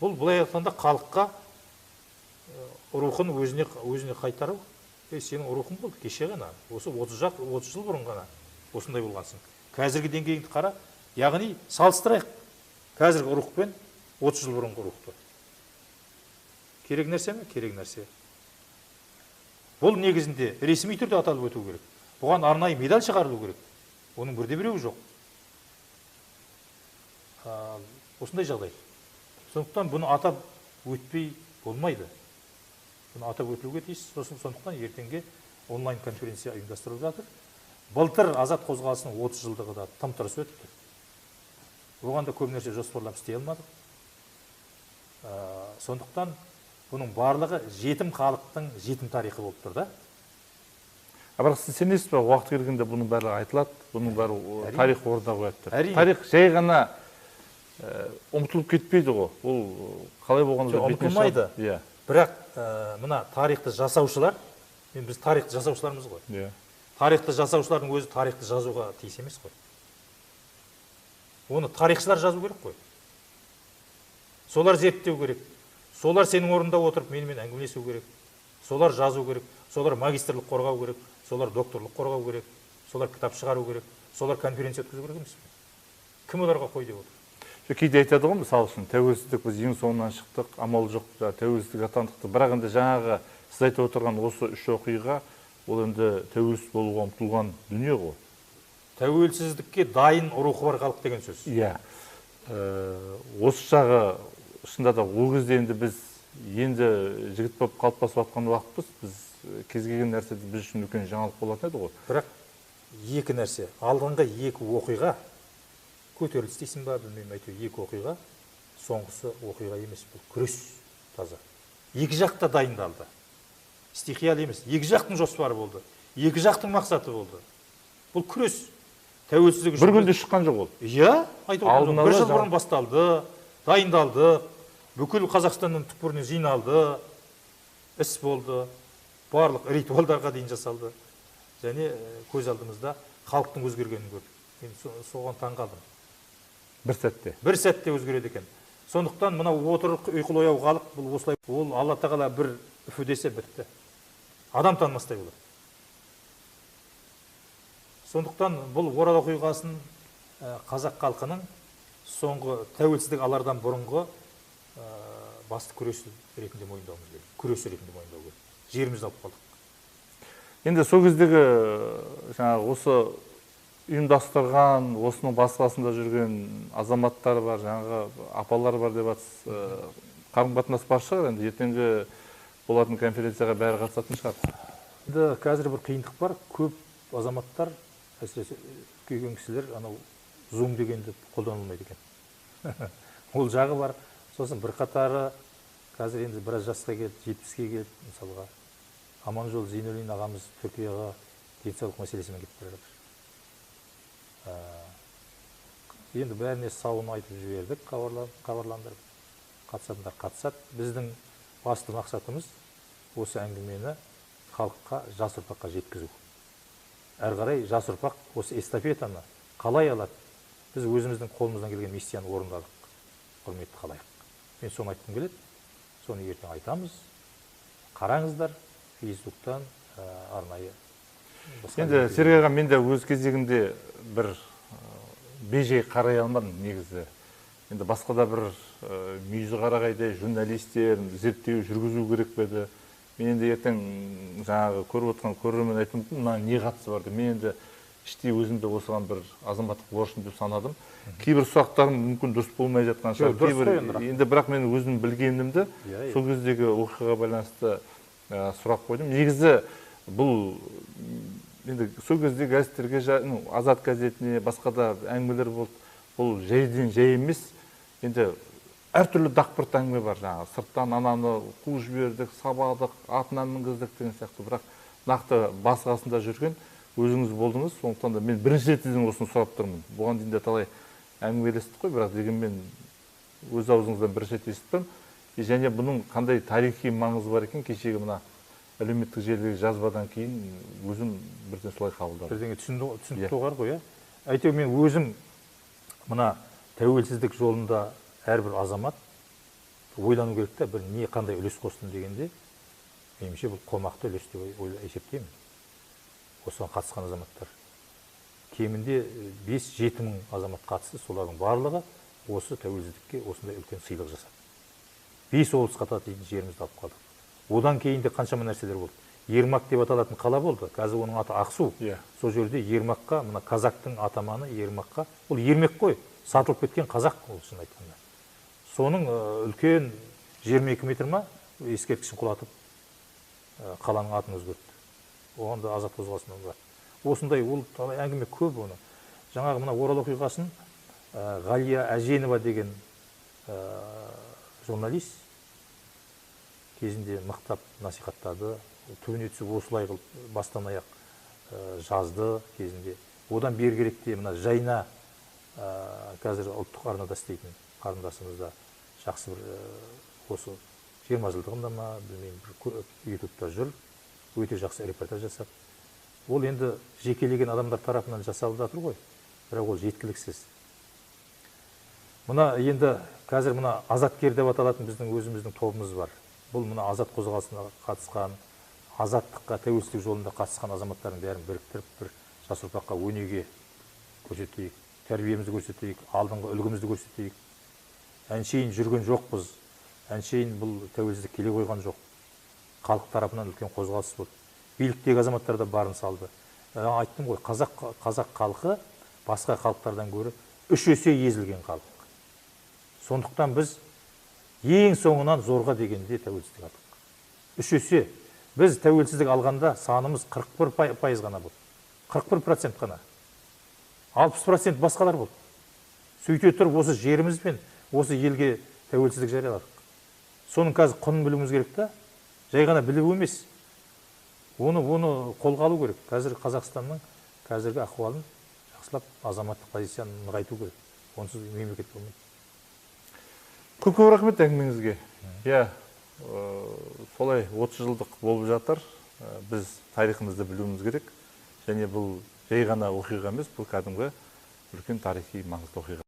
Бұл былай айтқанда халыққа рухын өзіне қайтару. Сенің рухың болды кеше ғана, осы 30 жыл бұрын ғана осындай болғансың. Қазіргі деңгейіңді қара, яғни салыстырайық қазіргі рухпен 30 жыл бұрынғы рухты. Керек нәрсе ме? Керек нәрсе. Бұл негізінде ресми түрде аталып өту керек. Бұған арнайы медаль шығарылу керек. Оның бірде біреуі жоқ. Осындай жағдай. Сондықтан бұны атап өтпей болмайды. Бұны атап өтілуге тиіс. Сосын сондықтан ертеңге онлайн конференция ұйымдастырылып жатыр. Былтыр Азат қозғалысының 30 жылдығы да тым тырыс өтті. Оған да көп нәрсе жоспарлап істей алмадық. Сондықтан бұның барлығы жетім халықтың жетім тарихы болып тұр да. Бірақ сіз сенесіз бе, уақыт келгенде бұның бәрі айтылады, бұның бәрі тарих орнына қояды. Тарих жай ғана ұмытылып кетпейді ғой. Ол қалай болғанда да бетіне шығады. Ұмытылмайды. Бірақ мына тарихты жасаушылар, біз тарихты жасаушылармыз ғой. Тарихты жасаушылардың өзі тарихты жазуға тиіс емес қой. Оны тарихшылар жазу керек қой. Солар зерттеу керек. Солар сенің орнында отырып менімен әңгімелесу керек. Солар жазу керек. Солар магистрлік қорғау керек. Солар докторлық қорғау керек. Солар кітап шығару керек. Солар конференция өткізу керек емес пе? Кім оларға қой деп отыр? Кейде айтады ғой, мысалы үшін, тәуелсіздік біз ең соңынан шықтық, амал жоқ, тәуелсіздік атандық. Бірақ енді жаңағы сіз айтып отырған осы үш оқиға, ол енді тәуелсіз болуға ұмтылған дүние ғой. Тәуелсіздікке дайын рухы бар халық деген сөз. Иә. Осы жағы шынында да ол кезде енді біз енді жігіт болып қалыптасып жатқан уақытпыз. Біз кез келген нәрсе біз үшін үлкен жаңалық болатын еді ғой. Бірақ екі нәрсе, алдыңғы екі оқиға, көтеріліс дейсің ба, білмеймін, әйтеуір екі оқиға, соңғысы оқиға емес, бұл күрес таза. Екі жақ та дайындалды. Стихиялы емес, екі жақтың жоспары болды, екі жақтың мақсаты болды. Бұл күрес. Тәуелсіздік үшін бір күнде шыққан жоқ ол. Иә, айтып отырмын. Бір жыл бұрын басталды, дайындалды, бүкіл Қазақстанның түкпіріне жиналды, іс болды, барлық ритуалдарға дейін жасалды. Және көз алдымызда халықтың өзгергенін көрдік. Мен соған таң қалдым. Бір сәтте. Бір сәтте өзгереді екен. Сондықтан мынау отырып ұйқылы ояу халық бұл осылай, ол Алла тағала бір үфі десе бітті. Адам танымастай болады. Сондықтан бұл Орал оқиғасын қазақ халқының соңғы тәуелсіздік алардан бұрынғы басты күресі ретінде мойындауымыз керек. Күресі ретінде мойындау керек. Жерімізді алып қалдық. Енді сол кездегі жаңағы осы ұйымдастырған, осының бас қасында жүрген азаматтар бар, жаңағы апалар бар деп жатсыз, қарым-қатынас бар шығар, енді ертеңгі болатын конференцияға бәрі қатысатын шығар. Енді қазір бір қиындық бар, көп азаматтар, әсіресе үлкен кісілер, анау Zoom дегенді қолданылмайды екен. Ол жағы бар. Сосын бірқатары қазір енді біраз жасқа келді, 70-ке келді, мысалға. Аманжол Зейнуллин ағамыз Түркияға денсаулық мәселесімен кетіп бара жатыр. Енді бәріне сауын айтып жібердік, хабарландырып. Қатысатындар қатысады. Біздің басты мақсатымыз осы әңгімені халыққа, жас ұрпаққа жеткізу. Әрі қарай жас ұрпақ осы эстафетаны қалай алады? Біз өзіміздің қолымыздан келген миссияны орындадық, құрметті халайық. Мен соны айтқым келеді, соны ертең айтамыз. Қараңыздар, Фейсбуктан арнайы. Енді Сергей аға, мен де өз кезегінде бір бейжай қарай алмадым негізі. Енді басқа да бір мүйізі қарағайдай журналистер зерттеу жүргізу керек пе еді. Мен енді ертең жаңағы көріп отырған көрермен айтуы мүмкін, мына не қатысы бар деп. Мен енді іштей өзімді осыған бір азаматтық борышым деп санадым. Кейбір сұрақтарым мүмкін дұрыс болмай жатқан шығар. Кейбір енді бірақ мен өзім білгенімді сол кездегі оқиғаға байланысты сұрақ қойдым. Негізі бұл енді сол кезде газеттерге, Азат газетіне, басқа да әңгімелер болды. Бұл жайдан жай емес. Енді әртүрлі дақпырт әңгіме бар, жаңағы сырттан ананы қуып жібердік, сабадық, атына мінгіздік деген сияқты. Бірақ нақты бас қасында жүрген өзіңіз болдыңыз. Сондықтан да мен бірінші рет сізден осыны сұрап тұрмын. Бұған дейін де талай әңгімелестік қой, бірақ дегенмен өз аузыңыздан бірінші рет естіп тұрмын. Және бұның қандай тарихи маңызы бар екен, кешегі мына әлеуметтік желідегі жазбадан кейін өзім бірден солай қабылдадым. Бірдеңе түсінікті бар ғой, иә? Әйтеуір мен өзім мына тәуелсіздік жолында әрбір азамат ойлану керек та, бір не қандай үлес қостым дегенде, меніңше бұл қомақты үлес деп есептеймін. Осыған қатысқан азаматтар. Кемінде 5-7 мың азамат қатысты, солардың барлығы осы тәуелсіздікке осындай үлкен сыйлық жасады. 5 облысқа татитын жерімізді алып қалдық. Одан кейін де қаншама нәрселер болды. Ермак деп аталатын қала болды. Қазір оның аты Ақсу. Сол жерде Ермакқа, мына казактың атаманы Ермакқа, ол Ермек қой, сатылып кеткен қазақ ол шын айтқанда. Соның үлкен 22 метр ма ескерткішін құлатып, қаланың атын өзгертті. Оған да Азат қозғалысынан бар. Осындай ол талай әңгіме көп оны. Жаңағы мына Орал оқиғасын Ғалия Әженова деген журналист кезінде мықтап насихаттады, түбіне түсіп осылай қылып бастан аяқ жазды кезінде. Одан бергіректе мына Жайна қазір ұлттық арнада істейтін қарындасымыз да жақсы бір осы 20 жылдығында ма, білмеймін, бір ютубта жүр, өте жақсы репортаж жасап. Ол енді жекелеген адамдар тарапынан жасалып жатыр ғой, бірақ ол жеткіліксіз. Мына енді қазір мына Азаткер деп аталатын біздің өзіміздің тобымыз бар. Бұл мына Азат қозғалысына қатысқан, азаттыққа, тәуелсіздік жолында қатысқан азаматтардың бәрін біріктіріп бір жас ұрпаққа өнеге көрсетейік, тәрбиемізді көрсетейік, алдыңғы үлгімізді көрсетейік. Әншейін жүрген жоқпыз, әншейін бұл тәуелсіздік келе қойған жоқ. Халық тарапынан үлкен қозғалыс болды. Биліктегі азаматтар да барын салды. Айттым ғой, қазақ халқы басқа халықтардан гөрі 3 есе езілген халық. Сондықтан біз ең соңынан зорға дегенде тәуелсіздік алдық. 3 есе. Біз тәуелсіздік алғанда санымыз 41% ғана болды. 41% қана. 60% басқалар болды. Сөйте тұрып осы жерімізбен, осы елге тәуелсіздік жарияладық. Соның қазір құнын білуіміз керек та, жай ғана білу емес. Оны қолға алу керек. Қазір Қазақстанның қазіргі ахуалын жақсылап азаматтық позицияны нығайту керек. Онсыз мемлекет болмайды. Көп-көп рахмет әңгімеңізге. Иә, солай 30 жылдық болып жатыр. Біз тарихымызды білуіміз керек. Және бұл жай ғана оқиға емес, бұл кәдімгі үлкен тарихи маңызды оқиға.